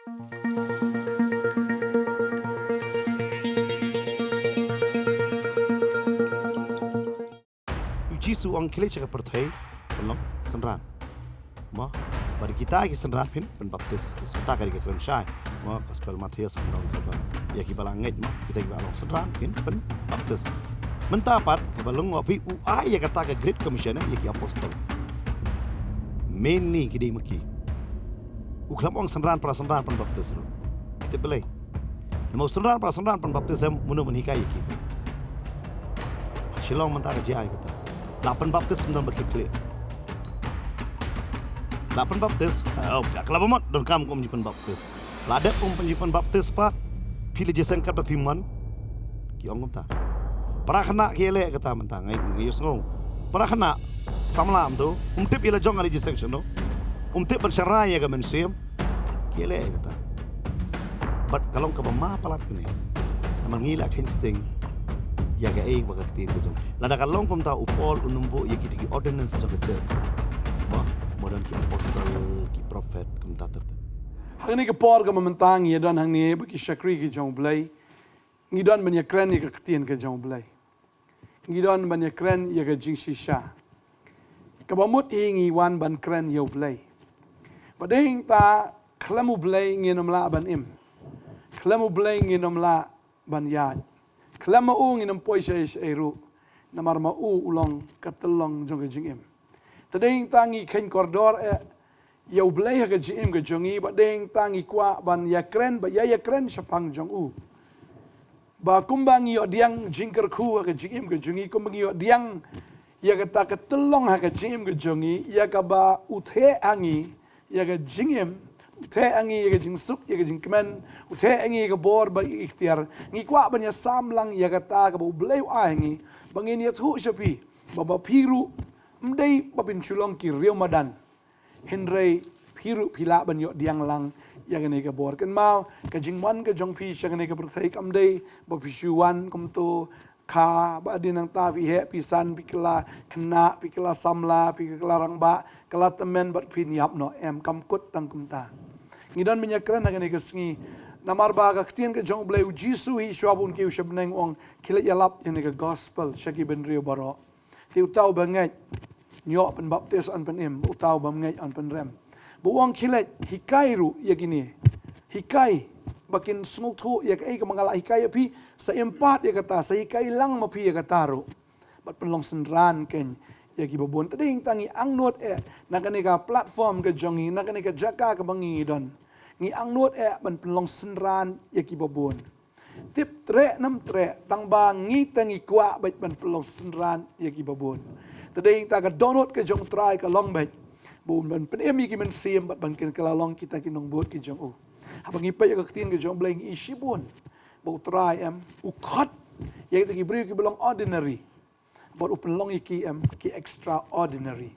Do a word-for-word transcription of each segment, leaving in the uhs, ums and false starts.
U Jisu u ong khie leit sha ka pyrthei pynlong synran. Mo, bad kita ki synran phin pynbaptis. Kita ka dei ka kren shai. Mo, gospel Mathaios ka ong kaba ïa kiba la ngeit mo, kita kiba long synran phin pynbaptis. Mynta pat kaba long wa phi u ai ïa kata ka Great Commission ïa ki apostol. Mainly ki dei ma ki. U khlem ong synran para synran pynbaptis ruh. Kita belai. Namar u synran para synran pynbaptis em, mano ban hikai ïa ki? Ha Shillong mynta ka jia ïa kata. La pynbaptis mynta ba ki khlieh. La pynbaptis, oh, ka la ba mut donkam kum ji pynbaptis. La dep kum ji pynbaptis pat, phi la jiseng kat ba phi mon. Ki ong kumta. Para khynnah ki leh kata mynta, ngai ngai ïohsngew. Para khynnah samla mynta, um tip ïa la jong ka registration no. Um tip ban sharai ïa ka mynsiem. Ki leh ïa kata. Bad ka long kaba ma palat kane. Namar ngi la kheiñ sting ïa kaei ba ka ktien ka jong. Lada ka long kumta u Paul un ym buh ïa kita ki ordinance jong ka church. Mo, mo don ki apostol, ki prophet, kumta ter ter. Hangne ka por kaba mynta ngi ïa don hangne ba ki shakri ki jong U Blei. Ngi don ban ïa kren ïa ka ktien ka jong U Blei. Ngi don ban ïa kren ïa ka jingshisha. Kaba mut hi ngi wan ban kren ïa U Blei. Ba dei hangta khlem U Blei ngin ym lah ban im. Khlem U Blei ngin ym lah ban ïaid. Khlem ma u ngin ym poi shaei shaei ruh. Namar ma u u long ka tyllong jong ka jingim. Te dei hangta ngi kheiñ kordor eh ïa U Blei ha ka jingim ka jong ngi, ba dei hangta ngi kwah ban ïa kren, ba ïa ïa kren shaphang jong u. Ba kumba ngi ïoh diang jingkyrkhu ha ka jingim ka jong ngi, kumba ngi ïoh diang ïa kata ka tyllong ha ka jingim ka jong ngi, ïa kaba u theh ha ngi ïa ka jingim, u theh ha ngi ïa ka jingsuk, ïa ka jingkmen, u theh ha ngi ïa ka bor bad ïa ka iktiar. Ngi kwah ban ïa sam lang ïa kata kaba U Blei u ai ha ngi, ba ngin ïathuh sha phi, ba ma phi ruh ym dei ba phin shu long ki riew madan. Hynrei phi ruh phi lah ban ïoh diang lang ïa kane ka bor. Kynmaw, ka jingwan ka jong phi sha kane ka pyrthei kam dei ba phi shu wan kumto, kha ba hadien nangta phi heh phi san, phi kylla khynnah, phi kylla samla, phi kylla rangbah, kylla tymmen bad phin ïap noh, em, kam kut tang kumta. Ngi don ban ïa kren ha kane ka sngi namar ba ka ktien ka jong U Blei, U Jisu hi shuwa ba un kiew sha bneng u ong, khie leit ïalap ïa kane ka gospel sha ki bynriew baroh. Te uta uba ngeit, un ïoh pynbaptis, yn pynim, uta uba ym ngeit, yn pynrem. Ba u ong khie leit, hikai ruh ïa kine. Hikai, ba kin sngewthuh ïa kaei kaba nga la hikai ïa phi, sa im pat ïa kata, sa hikai lang ma phi ïa kata ruh. Bad pynlong synran kein ïa kiba bun. Te dei hangta ngi angnud eh na kane ka platform ka jong ngi, na kane ka jaka kaba ngi don. Ngi angnud eh ban pynlong synran ïa kiba bun. Tip treh ne ym treh, tang ba ngi te ngi kwah beit ban pynlong synran ïa kiba bun. Te dei hangta ka dohnud ka jong U Trai ka long beit ba un ban pynim ïa ki mynsiem bad ban kin kylla long kita ki nongbud ki jong u. Haba ngi peit ïa ka ktien ka jong U Blei ngi i shibun ba U Trai, em, u khot ïa kita ki briew kiba long ordinary. Bad u pynlong ïa ki, em, ki extraordinary.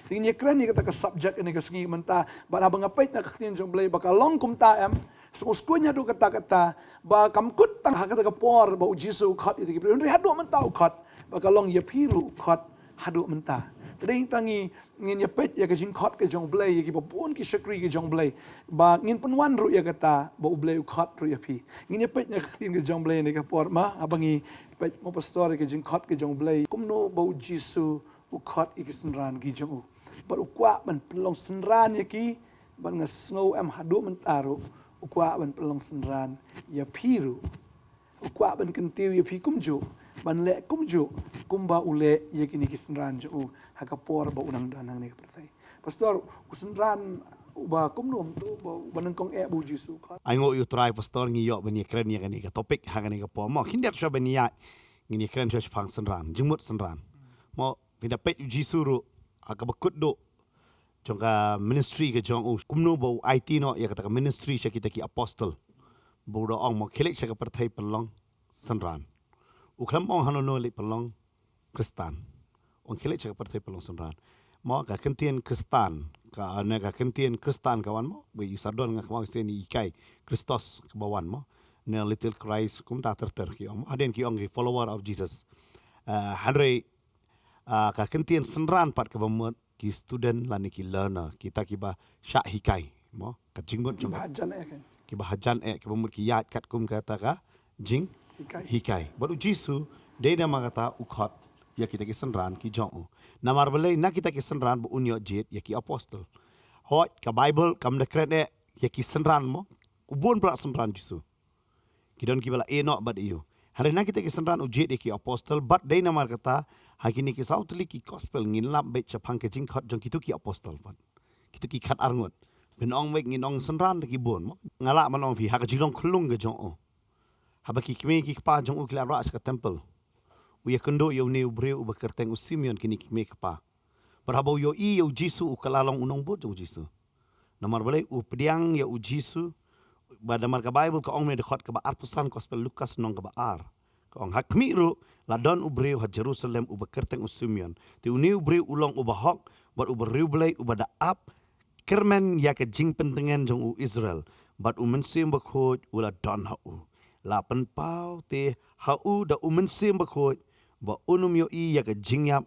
Te ngin ïa kren ïa kata ka subject ha kane ka sngi mynta, bad haba nga peit na ka ktien jong U Blei ba ka long kumta, em, sngewskuiñ haduh katta katta, ba kam kut tang ha kata ka por ba U Jisu u khot ïa kita ki briew, hynrei haduh mynta u khot, ba ka long ïa phi ruh u khot haduh mynta. Te dei hangta ngi, ngin ïa peit ïa ka jingkhot ka jong U Blei ïa kiba bun ki shakri ka jong U Blei, ba ngin pynwan ruh ïa kata ba U Blei u khot ruh ïa phi. Ngin ïa peit na ka ktien ka jong U Blei ha kane ka por, ma, haba ngi peit, mo pastor, ïa ka jingkhot ka jong U Blei, kumno ba U Jisu u khot ïa ki synran ki jong u. Bad u kwah ban pynlong synran ïa ki, bad nga sngew, em, haduh mynta ruh u kwah ban pynlong synran ïa phi ruh. U kwah ban kyntiew ïa phi kumjuh, ban leh kumjuh kumba u leh ïa kine ki synran jong u ha ka por ba u nang don hangne ha ka pyrthei. Pastor, u synran uba kumno, uba, uba nyngkong eh ba U Jisu u khot? Ai nguh ïa U Trai, pastor, ngi ïoh ban ïa kren ïa kane ka topic ha kane ka por, mo. Khyndiat shuwa ban ïaid, ngin ïa kren shuwa shaphang synran, jingmut synran. Mo, phi da peit U Jisu ruh ha kaba kut duh jong ka ministry ka jong u, kumno ba u aiti noh ïa kata ka ministry sha kita ki apostol. Ba u da ong, mo, khie leit sha ka pyrthei pynlong synran. U khlem ong hangno hangno, leit pynlong Khristan. Ong khie leit sha ka pyrthei pynlong synran. Mo, ka kyntien Khristan, ka, ne ka kyntien Khristan ka wan, mo, ba i sardon nga kynmaw shisien i hikai Christos kaba wan, mo, ne little Christ, kumta ter ter ki ong, mo. Hadien ki ong ki follower of Jesus. Eh, hynrei, ah, ka kyntien synran pat kaba mut ki student lane ki learner, kita kiba shah hikai, mo, ka jingmut jong, kiba hajan eh kein. kiba hajan eh, kiba mut ki ïaid katkum kata ka jinghikai. Bad u Jisu, dei namar kata u khot ïa kita ki synran ki jong u. Namar balei na kita ki synran ba un ïoh jied ïa ki apostol. Hooid, ka Baibl kam da kren eh ïa ki synran mo. U bun palat synran Jisu. Ki don kiba la ïeh noh bad ïa u. Hynrei na kita ki synran u jied ïa ki apostol, bad dei namar kata, ha kine ki saw tylli ki gospel ngin lap beit shaphang ka jingkhot jong kito ki apostol pat. Kito ki khatar ngut. Phin ong beit ngin ong synran te ki bun mo. Nga lah ban ong phi ha ka jinglong khyllung ka jong u. Haba ki kmie ki kpa jong u ki la rah sha ka temple, u ïakynduh ïa une u briew uba kyrteng u Simeon, kine ki kmie ki kpa. Bad haba u ïohi ïa u Jisu, u kylla long u nongbud jong u Jisu. Namar balei? U pdiang ïa u Jisu. Bad namar ka Baibl ka ong, me dkhot kaba arphew san, Gospel Lukas lynnong kaba ar, ka ong, ha khmih ruh la don u briew ha Jerusalem uba kyrteng u Simeon. Te une u briew u long uba hok bad uba riewblei, uba da ap kyrmen ïa ka jingpyntngen jong u Israel, bad u Mynsiem Bakhuid u la don ha u. La pynpaw te ha u da u Mynsiem Bakhuid ba un ym ïohi ïa ka jingïap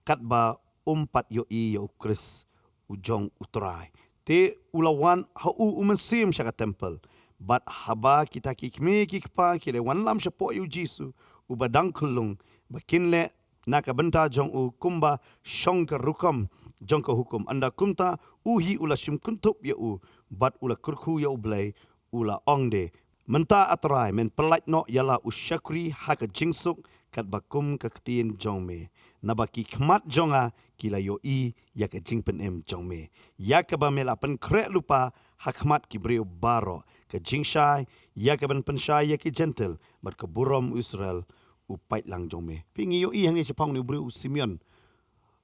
katba um pat ïohi ïa u Khrist u jong u Trai. Te u la wan ha u u Mynsiem sha ka temple. Bad haba kita ki kmie ki kpa ki la wanlam shapoh ïa u Jisu uba dang khyllung, ba kin leh na ka bynta jong u kumba shong ka rukom jong ka hukum, ynda kumta u hi u la shim kyntup ïa u bad u la kyrkhu ïa U Blei, u la ong de, mynta A Trai, men pyllait noh ïa la u shakri ha ka jingsuk katba kum ka ktien jong me. Naba ki khmat jong nga ki la ïohi ïa ka jingpynim jong me, ïa kaba me la pynkhreh lypa ha khmat ki briew baroh, ka jingshai ïa ka ban pynshai ïa ki Jentil, bad ka burom u Israel u paidlang jong me. Phi, ngi ïohi hangne shaphang une u briew u Simeon,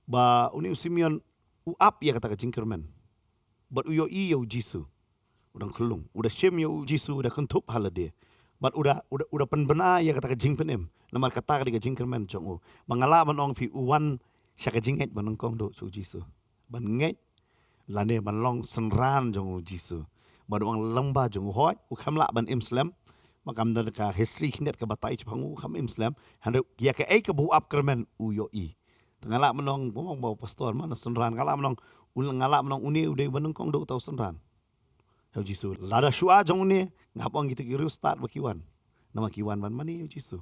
ba une u Simeon u ap ïa kata ka jingkyrmen. Bad u ïohi ïa u Jisu u dang khyllung, u da shim ïa u Jisu, u da kyntup ha lade. Bad u da, u da, u da pynbna ïa kata ka jingpynim. Namar kata ka dei ka jingkyrmen jong u. Ba nga lah ban ong phi, u wan sha ka jingngeit ba nyngkong duh sha u Jisu, ban ngeit lane ban long synran jong u Jisu. Bad u wan lyngba jong u. Hooid, u kham lah ban im slem. Ba kam don ka history khyndiat ka batai shaphang u, u kham im slem. Hynrei ïa kaei kaba u ap kyrmen u ïohi. Te nga lah ban ong, bym ong ba u pastor mano synran, nga lah ban ong, u, nga lah ban ong une u dei ba nyngkong duh uta u synran. Ïa u Jisu. Lada shuwa jong une, nga hap ong kito ki riewstad ba ki wan. Namar ki wan ban mane ïa u Jisu.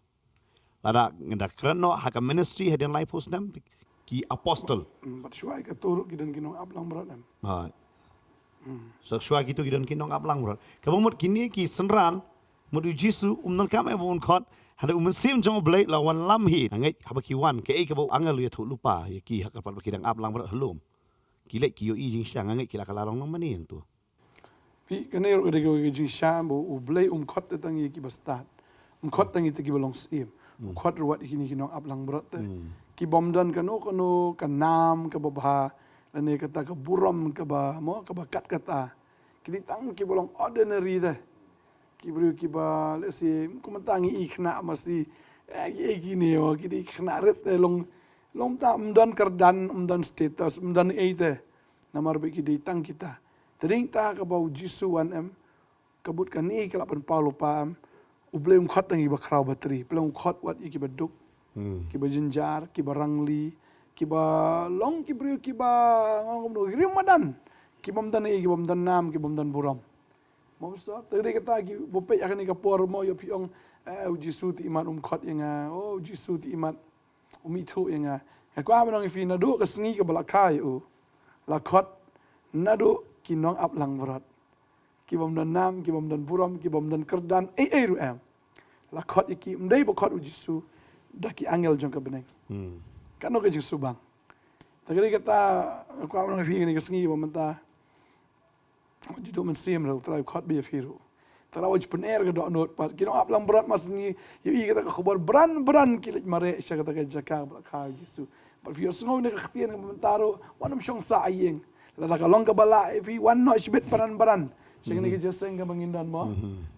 Lada ngan da kren noh ha ka ministry hadien laiphew snem, ki apostol. Mm, bad shuwa ïa kato ruh ki don ki nongap langbrot em. Ha. Mm. So shuwa kito ki don ki nongap langbrot. Kaba mut kine ki synran, mut u Jisu um donkam eh ba un khot, hynrei u Mynsiem jong U Blei la wanlam hi. Nga ngeit haba ki wan, kaei kaba u angel u ïathuh lypa ïa ki ha ka pat ba ki dang ap langbrot ha lum, ki leit ki ïohi jingshisha, nga ngeit ki la kylla long nongmane hangto. Phi, kane ruh ka dei ka jingshisha ba U Blei um khot te tang ïa kiba stad. Um khot tang ïa kita kiba long syiem. U khot ruh wat ïa kine ki nongap langbrot te. Ki bym don kano kano ka nam kaba bha, lane kata ka burom kaba, mo, kaba kat kata. Ki dei tang kiba long ordinary te. Ki briew kiba, let's say, kumta ngi i khynnah masi, eh, ki, eh, kine, o, ki dei khynnah rit te, long, long ta, ym don kyrdan, ym don status, ym don ei te. Namar ba ki dei tang kita. Te dei ta kaba u Jisu wan em, ka mut kane ka la pynpaw lypa em, U Blei um khot tang ïa kiba khraw batri, U Blei um khot wat ïa kiba duk, kiba jynjar, kiba rangli, kiba long ki briew kiba, ngam kumno, ki briew madan, kiba ym don ei, kiba ym don nam, kiba ym don burom. Mo pastor, te dei kata ki, ba peit ha kane ka por mo, ïoh phi ong, eh, u Jisu te imat um khot ïa nga, o, u Jisu te imat um ithuh ïa nga. Nga kwah ban ong ïa phi, naduh ka sngi kaba la kha ïa u, la khot naduh ki nongap langbrot, kiba ym don nam, kiba ym don burom, kiba ym don kyrdan, ei ei ruh em. La khot ïa ki, ym dei ba khot u Jisu da ki angel jong ka bneng. Kano ka jingsubang. Te ka dei kata, nga kwah ban ong ïa phi, kane ka sngi ba mynta, Jisu Mynsiem ruh, U Trai u khot beit ïa phi ruh. Te la wat ju pyneh ka dohnud pat. Ki nongap langbrot mar sngi, ïohi kata ka khubor, bran bran ki leit mareh sha kata ka jaka ba la kha ïa u Jisu. Bad phi ïohsngew na ka ktien kaba mynta ruh, wat nym shong sah ha ïing. Lada ka long kaba lah ïa phi, wan noh shibit bran bran sha kane ka jingïaseng kaba ngin don mo.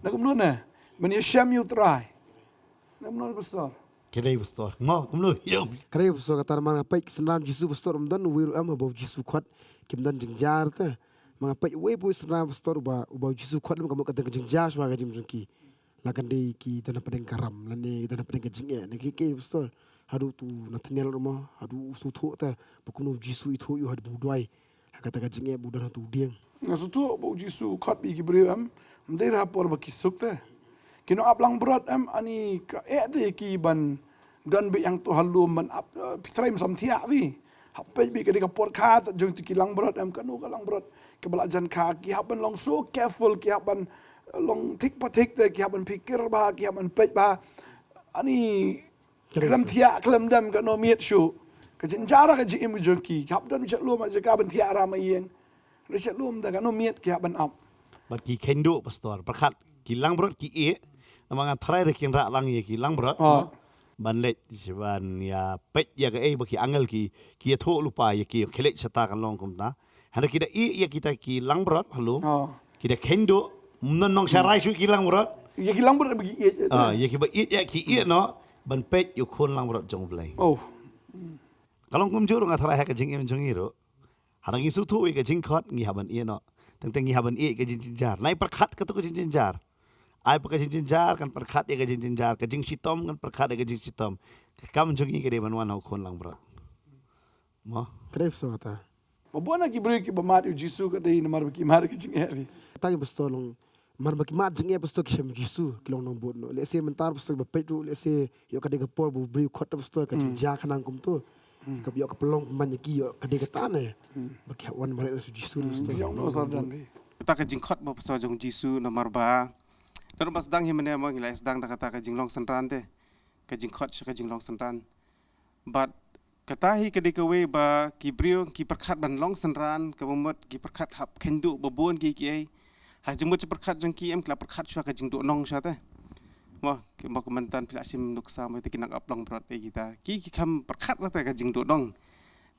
Na kumno ne? Men ïashem ïa U Trai. Na kumno, pastor? Ka dei, pastor. Mo, kumno? Ïa. Ka dei, pastor, kata namar nga peit ki synran Jisu, pastor, ym don uwei ruh em haba u Jisu khot kim don jingjia te. Ma nga peit uwei pa uwei synran, pastor, uba, uba u Jisu khot, em, ka mut ka don ka jingjia shuwa ka jingim jong ki. La kan dei ki don hapdeng ka ram, lane ki don hapdeng ka jingeh, ne ki, ki, pastor. Haduh utu u Nathanael ruh mo, haduh u sngewthuh te ba kumno u Jisu ithuh ïa u haduh ba u duwai ha kata ka jingeh ba u don ha utu u dieng. Nga sngewthuh ba u Jisu u khot beit ïa ki briew em, Ym dei ha por ba ki suk te. Ki nongap langbrot em, ani ka eh te ki ban don beit hangto ha lum ban ap, eh, phi trai ym samthiah phi. Hap peit beit ka dei ka por kha jong kito ki langbrot em, kano ka langbrot kaba la jan kha, ki hap ban long so careful, ki hap ban long thik pa thik te, ki hap ban pyrkhat bha, ki hap ban peit bha. Ani khlem thiah, khlem dem, kano miet shuh. Ka jynjar ka jingim jong ki, ki hap don sha lum, jaka ban thiah ram ïing. Sha lum te kano miet ki hap ban ap. Bad ki kheiñ duh, pastor, pyrkhat ki langbrot ki ïeh. Namar nga tharai re kin rah lang ïa ki langbrot. Ban leit, ban ïa peit ïa kaei ba ki angel ki, ki ïathuh lypa ïa ki, khie leit shata kan long kumta. Hynrei ki da ïeh ïa kita ki langbrot ha lum. Ki da kheiñ duh, ym don nongshakri shuh ki langbrot. Ïa ki langbrot ba ki ïeit. Ah, ïa kiba ïeit ïa ki ïeh noh, ban peit ïa u khun langbrot jong U Blei. Ka long kumjuh ruh nga tharai ha ka jingim jong ngi ruh. Haba ngi sngewthuh ïa ka jingkhot ngi hap ban ïeh noh. Teng teng ngi hap ban ïeh ïa ka jingjynjar. Nai pyrkhat kato ka jingjynjar. Ai pa ka jingjynjar kan pyrkhat ïa ka jingjynjar. Ka jingshitom kan pyrkhat ïa ka jingshitom. Ka kam jong ngi ka dei ban wan ha u khun langbrot. Mo? Ka dei pastor kata. Ba bun na ki briew kiba mad ïa u Jisu ka dei namar ba ki mad ka jingeh beit. Tang ïa pastor long. Namar ba ki mad jingeh pastor ki shem Jisu, ki long nongbud noh. Lehse mynta pastor ba peit ruh, lehse ïoh ka dei ka por ba u briew khot ta pastor ka jingjia ka nang kumto. Ka ïoh ka pynlong pynban ïa ki ïoh ka dei kata ne. Ba ki hap wan mareh na u Jisu pastor. Ïoh noh sardan beit. Kata ka jingkhot ba pastor jong u Jisu namar ba. Don ba sdang hi mynne mo ngi la sdang da kata ka jinglong synran te. Ka jingkhot sha ka jinglong synran. Bad kata hi ka dei kawei ba ki briew ki pyrkhat ban long synran, kaba mut ki pyrkhat hap kheiñ duh ba bun ki kiei. Ha jingmut jingpyrkhat jong ki em ki la pyrkhat shuwa ka jingduh nong shuwa te. Mo, ki mo ka mynta phi la shim nuksa mo te ki nongap langbrot ïa kita. Ki ki kham pyrkhat la te ka jingduh nong.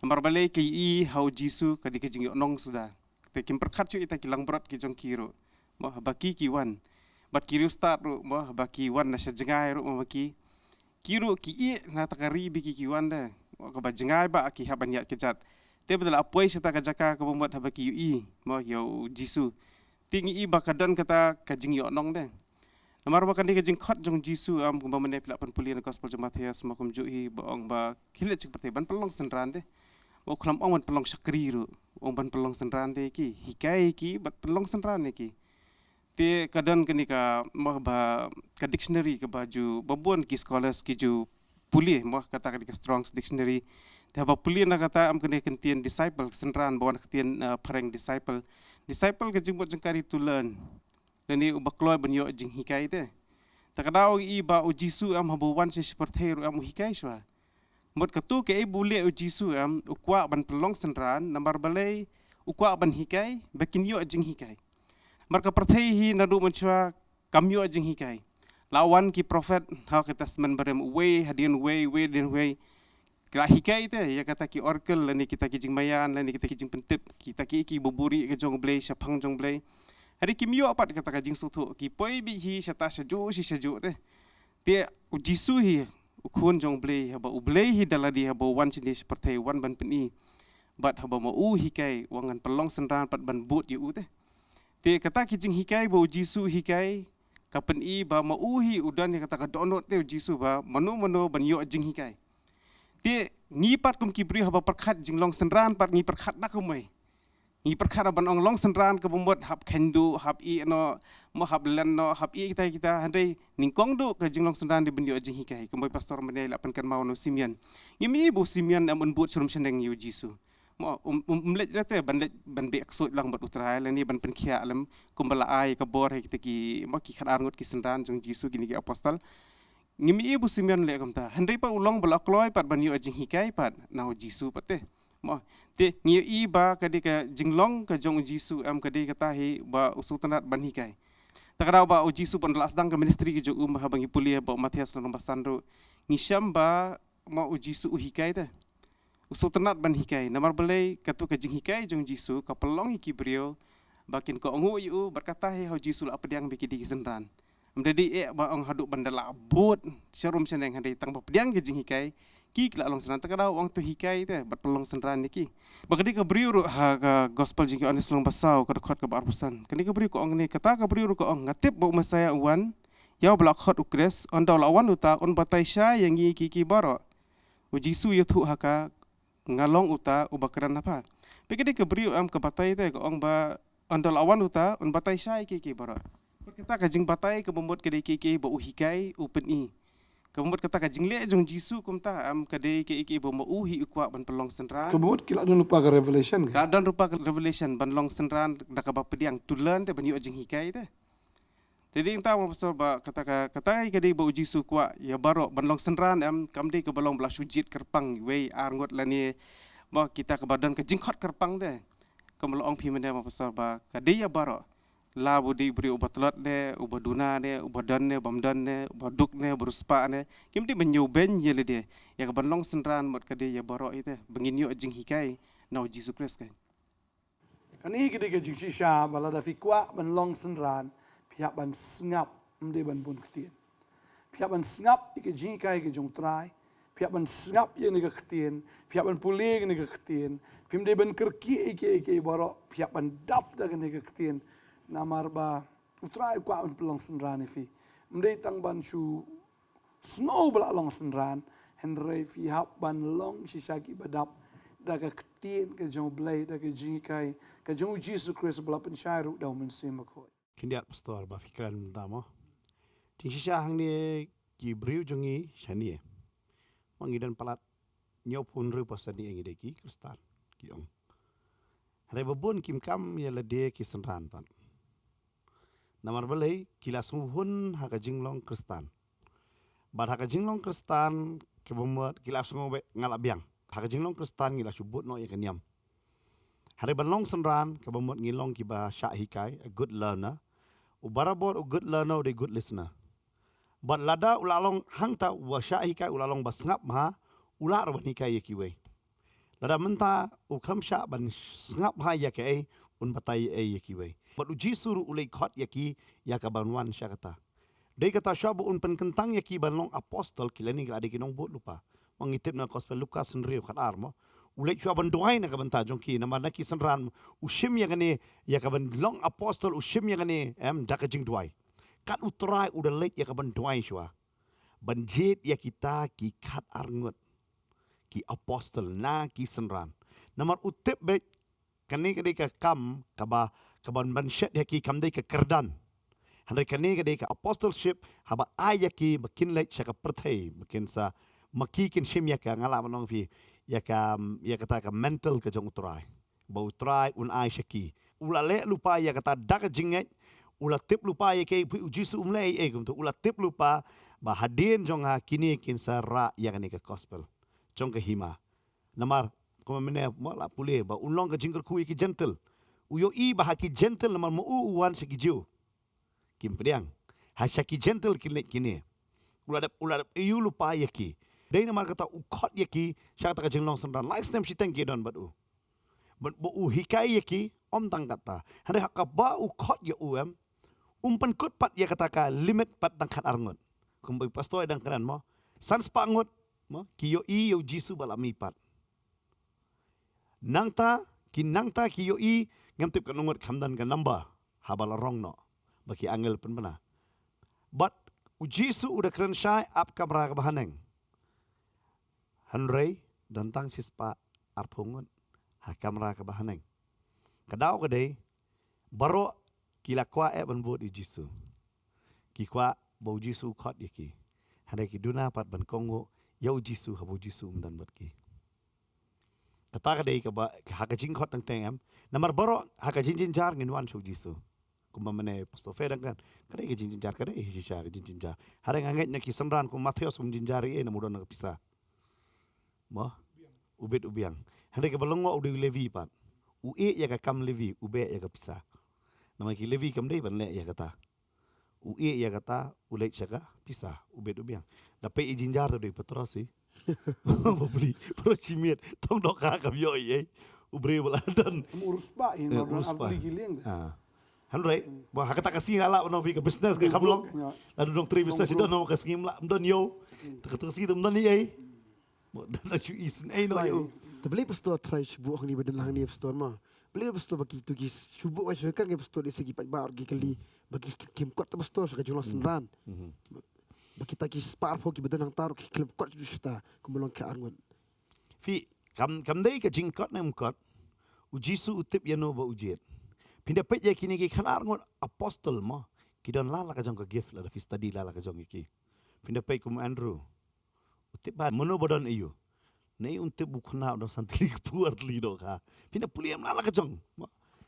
Namar balei ki ïohi ha u Jisu ka dei ka jingïoh nong suda. Te kim pyrkhat shuh ïa kita ki langbrot ki jong ki ruh. Mo, haba ki ki wan. Bad ki riewstad ruh, mo, haba ki wan na sha jngai ruh, mo, haba ki. Ki ruh ki ïeh na kata ka ri ba ki ki wan de. Mo, kaba jngai ba ki hap ban ïaid kjat. Te ba da la poi shata ka jaka kaba mut haba ki ïohi, mo, ïa u Jisu. Te ngi i ba ka don kata ka jingïoh nong de. Namar ba kane ka jingkhot jong u Jisu em kumba mynne phi la pynpule na gospel jong Mathaios mo kumjuh hi ba ong ba khie leit sha ki pyrthei ban pynlong synran te. Ba u khlem ong ban pynlong shakri ruh. Ong ban pynlong synran te ki. Hikai ki bad pynlong synran te ki. Te ka don kane ka mo ba ka dictionary kaba ju ba bun ki scholars ki ju pule mo kata ka dei ka Strong's Dictionary. Te ba pule na kata em kane ka ktien disciple, synran ba wan ka ktien, eh, phareng disciple. Disciple ka jingmut jong ka dei to learn. Lane uba kloi ban ïoh jinghikai te. Ta ka daw i ba u Jisu em haba u wan sha shi pyrthei ruh em u hikai shuwa. Mut katu kaei ba u leh u Jisu em u kwah ban pynlong synran namar balei u kwah ban hikai ba kin ïoh jinghikai. Namar ka pyrthei hi naduh mynshuwa kam ïoh jinghikai. La wan ki prophet ha ka testament barim uwei hadien uwei, uwei hadien uwei. Ki la hikai te ïa kata ki oracle lane kita ki jingmaïan lane kita ki jingpyntip, kita ki, ki buhrieh ka jong u Blei shaphang jong u Blei. Hynrei kim ïoh pat kata ka jingsngewthuh, ki poi beit hi shata shajuh shi shajuh te. Te u Jisu hi u khun jong u Blei haba u Blei hi da lade haba u wan shane sha pyrthei wan ban pyni. Bad haba ma u hikai u ong ngan pynlong synran pat ban bud ïa u te. Te kata ki jinghikai ba u Jisu hikai ka pyni ba ma u hi u don ïa kata ka dohnud te u Jisu ba mano mano ban ïoh jinghikai. Te ngi pat kum ki briew haba pyrkhat jinglong synran pat ngi pyrkhat da kumwei. Ngi pyrkhat ban ong long synran kaba mut hap kheiñ duh, hap ïeh noh, mo hap len noh, hap ïeh kita kita, hynrei nyngkong duh ka jinglong synran dei ban ïoh jinghikai. Kumba u pastor mynne la pynkynmaw na u Simeon. Ngim i ba u Simeon em un bud sha rum shaneng ïa u Jisu. Mo um, um, um leit lehse ban leit ban beh ksuid lang bad u Trai lane ban pynkhiah lem kumba la ai ka bor ha kita ki, mo ki khatar ngut ki synran jong u Jisu kine ki apostol. Ngim i ba u Simeon leh kumta. Hynrei pat u long ba la kloi pat ban ïoh jinghikai pat na u Jisu pat te. Mo, te ngi i ba ka dei ka jinglong ka jong u Jisu em ka dei kata hi ba u sngewtynnat ban hikai. Ta ka daw ba u Jisu pat la sdang ka ministry ka jong u haba ngi pule ba u Mathaios lynnong ba san ruh. Ngi shem ba ma u Jisu u hikai te. U sngewtynnat ban hikai. Namar balei katu ka jinghikai jong u Jisu ka pynlong ïa ki briew ba kin kohnguh ïa u bad kata hi ha u Jisu la pdiang ba ki dei ki synran. Ym da dei eh ba ong haduh ban da lah bud sha rum shaneng hynrei tang ba pdiang ka jinghikai ki ki la long synran ta ka daw ong to hikai te bad pynlong synran ïa ki. Ba ka dei ka briew ruh ha ka gospel jong u Ïoannis lynnong ba saw ka dkhot kaba arphew san. Kane ka briew ka ong ne kata ka briew ruh ka ong nga tip ba u Messaïah u wan ïa uba la khot u Khrist, ynda u la wan uta un batai shai ïa ngi ki ki baroh. U Jisu u ïathuh ha ka nga long uta uba kren ha pha. Phi ka dei ka briew em ka batai te ka ong ba ynda u la wan uta un batai shai ki ki baroh. Kata ka jingbatai kaba mut ka dei kiei kiei ba u hikai, u pyni. Kaba mut kata ka jingleh jong Jisu kumta, em, ka dei kiei kiei ba ma u hi u kwah ban pynlong synran. Kaba mut ki la don lypa ka revelation. Ka don lypa ka revelation ban long synran da kaba pdiang, to learn te, ban ïoh jinghikai te. Te dei kumta mo pastor ba kata ka, kata ka dei ba u Jisu kwah ïa baroh ban long synran, em, kam dei kaba long ba la shu jied kyrpang wei ar ngut lane ba kita kaba don ka jingkhot kyrpang te. Kumba la ong phi mynne mo pastor ba ka dei ïa baroh. La ba u dei u briew uba tlot ne, uba duna ne, uba don ne, bym don ne, uba duk ne, uba riewspah ne. Kim dei ban ñiewbeiñ ïa lade. Ïa kaban long synran mut ka dei ïa baroh ïa te, ba ngin ïoh jinghikai na u Jisu Khrist ka. Kane ka dei ka jingshisha ba lada phi kwah ban long synran, phi hap ban sngap, ym dei ban bun ktien. Phi hap ban sngap ïa ka jinghikai ka jong u Trai. Phi hap ban sngap ïa kane ka ktien. Phi hap ban pule ïa kane ka ktien. Phim dei ban kyrkieh ïa kiei kiei baroh. Phi hap ban dap da kane ka ktien. Namar ba u Trai u kwah ban pynlong synran ïa phi. Ym dei tang ban shu sngew ba la long synran. Hynrei phi hap ban long shisha kiba dap da ka ktien ka jong u Blei, da ka jinghikai ka jong u Jisu Khrist ba la pynshai ruh da u Mynsiem Bakhuid. Khyndiat pastor ba phi kren mynta mo. Jingshisha hangne ki briew jong ngi shane. Ma ngi don palat hynñiewphew hynriew percent ngi dei ki Khristan, ki ong. Hynrei ba bun kim kam ïa lade ki synran pat. Namar balei? Ki la sngewhun ha ka jinglong Khristan. Bad ha ka jinglong Khristan kaba mut ki la sngew ba nga la biang. Ha ka jinglong Khristan ngi la shu bud noh ïa ka niam. Hynrei ban long synran kaba mut ngi long kiba shah hikai, a good learner. U barabor u good learner u dei good listener. Bad lada u la long hangta uba shah hikai, u la long ba sngap bha, u lah ruh ban hikai ïa kiwei. Lada mynta u khlem shah ban sngap bha ïa kaei, un batai ei ïa kiwei. Bad u Jisu ruh u leit khot ïa ki ïa kaban wan sha kata. Dei kata shuwa ba un pynkyntang ïa ki ban long apostol, ki lane ki la dei ki nongbud lypa. Ma ngi tip na gospel Lukas hynriew khatar mo. U leit shuwa ban duwai na ka bynta jong ki, namar na ki synran u shim ïa kane, ïa kaban long apostol u shim ïa kane, em, da ka jingduwai. Kat u Trai u da leit ïa kaban duwai shuwa. Ban jied ïa kita ki khatar ngut ki apostol na ki synran. Namar u tip beit kane ka dei ka kam kaba, kaban ban shet ïa ki kam dei ka kyrdan. Hynrei kane ka dei ka apostleship, haba ai ïa ki ba kin leit sha ka pyrthei, ba kin sa, ma ki kin shim ïa ka, nga lah ban ong phi, ïa ka, ïa kata ka mantle ka jong u Trai. Ba u Trai un ai sha ki. U la leh lypa ïa kata da ka jingngeit, u la tip lypa ïa kaei, phi, u Jisu um leh ei ei kumta, u la tip lypa ba hadien jong nga kine kin sa rah ïa kane ka gospel jong ka hima. Namar kumba mynne mo la pule ba un long ka jingkyrkhu ïa ki Jentil. U ïohi ba ha ki Jentil namar ma u u wan sha ki Jiw. Kim pdiang. Ha sha ki Jentil kin leit kine. U la dep, u la dep ïohi lypa ïa ki. Dei namar kata u khot ïa ki sha kata ka jinglong synran. Lai snem shiteng ki don bad u. Bad ba u hikai ïa ki, ym tang kata. Hynrei ha kaba u khot ïa u, em, um pynkut pat ïa kata ka limit pat tang khatar ngut. Kumba i pastor i dang kren mo. San spah ngut mo ki ïohi ïa u Jisu ba la mih pat. Nangta ki, nangta ki ïohi, ngam tip katno ngut, kham don ka number haba la rong noh ba ki angel pynbna. Bad u Jisu u da kren shai ap kamra kaba haneng. Hynrei don tang shispah arphew ngut ha kamra kaba haneng. Ka daw ka dei baroh ki la kwah eh ban bud ïa u Jisu. Ki kwah ba u Jisu u khot ïa ki. Hynrei ki duna pat ban kohnguh ïa u Jisu haba u Jisu um don bad ki. Kata ka dei kaba ha ka jingkhot teng teng, em. Namar baroh ha ka jingjynjar ngin wan sha u Jisu. Kumba mynne pastor Fe dang kren, ka dei ka jingjynjar, ka dei shisha ka jingjynjar. Hynrei nga ngeit na ki synran kum Mathaios um jynjar ei ei namar u don ka pisa. Mo? U bit u biang. Hynrei kaba lyngngoh u dei u Levi pat. U ïeh ïa ka kam Levi, u beh ïa ka pisa. Namar ki Levi kam dei ban leh ïa kata. U ïeh ïa kata, u leit sha ka pisa, u bit u biang. Da peit i jynjar te u dei u Petros hi. Bapli, Petros shi miet, tang dohkha kam ïoh ei ei. U briew ba la don. Em, u riewspah hi, eh, u riewspah. Hynrei ba ha kata ka sngi la lah ban ong phi ka business ka kham long. La don nongtrei business, don nong ka sngi ym lah, ym don ïew. Te kata ka sngi te ym don ei ei. Mo, don la shu isynei noh ïa u. Te balei pastor trai shu buh hangne ba don la hangne pastor mo. Balei pastor ba kito ki shu buh, shu kren ki pastor, lehse ki paidbah ki kylli ba ki, ki, kim kot te pastor sha ka jinglong synran. Ba kita ki spah arphew kiba don hangta ruh ki khlem kot shuh shuh ta kumba long ki arngut. Phi, kam, kam dei ka jingkot ne em kot. U Jisu u tip ïano ba u jied. Phin da peit ïa kine ki khatar ngut apostol mo. ki don la la ka jong ka gift lada phi study la la ka jong ïa ki. Phin da peit kum Andrew. U tip ba mano ba don aïu. Nei un tip u khynnah u don san tylli kpu ar tylli dohkha. Phin da pule em la la ka jong.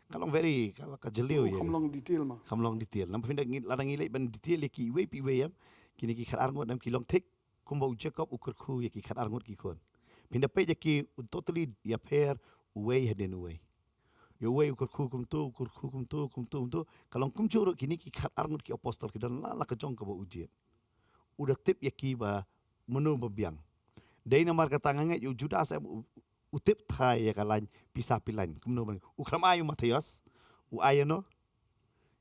Ka long very ka la ka jylliew ïa. Kham long detail ma. Kham long detail. Namar phin da ngi lada ngi leit ban detail ïa ki iwei pa iwei em. Kine ki khatar ngut em ki long thik. Kumba u Jakob u kyrkhu ïa ki khatar ngut ki khun. Phin da peit ïa ki u totally ïapher uwei hadien uwei. Ïa uwei u kyrkhu kumto, u kyrkhu kumto, kumto, kumto. Ka long kumjuh ruh kine ki khatar ngut ki apostol ki don la la ka jong kaba u jied. U da tip ïa ki ba mano ba biang. Dei namar kata nga ngeit ïa u Judas em u, u tip thai ïa ka lain pisa pilain. Kumno ban u khlem ai u Mathaios. U ai ïa no?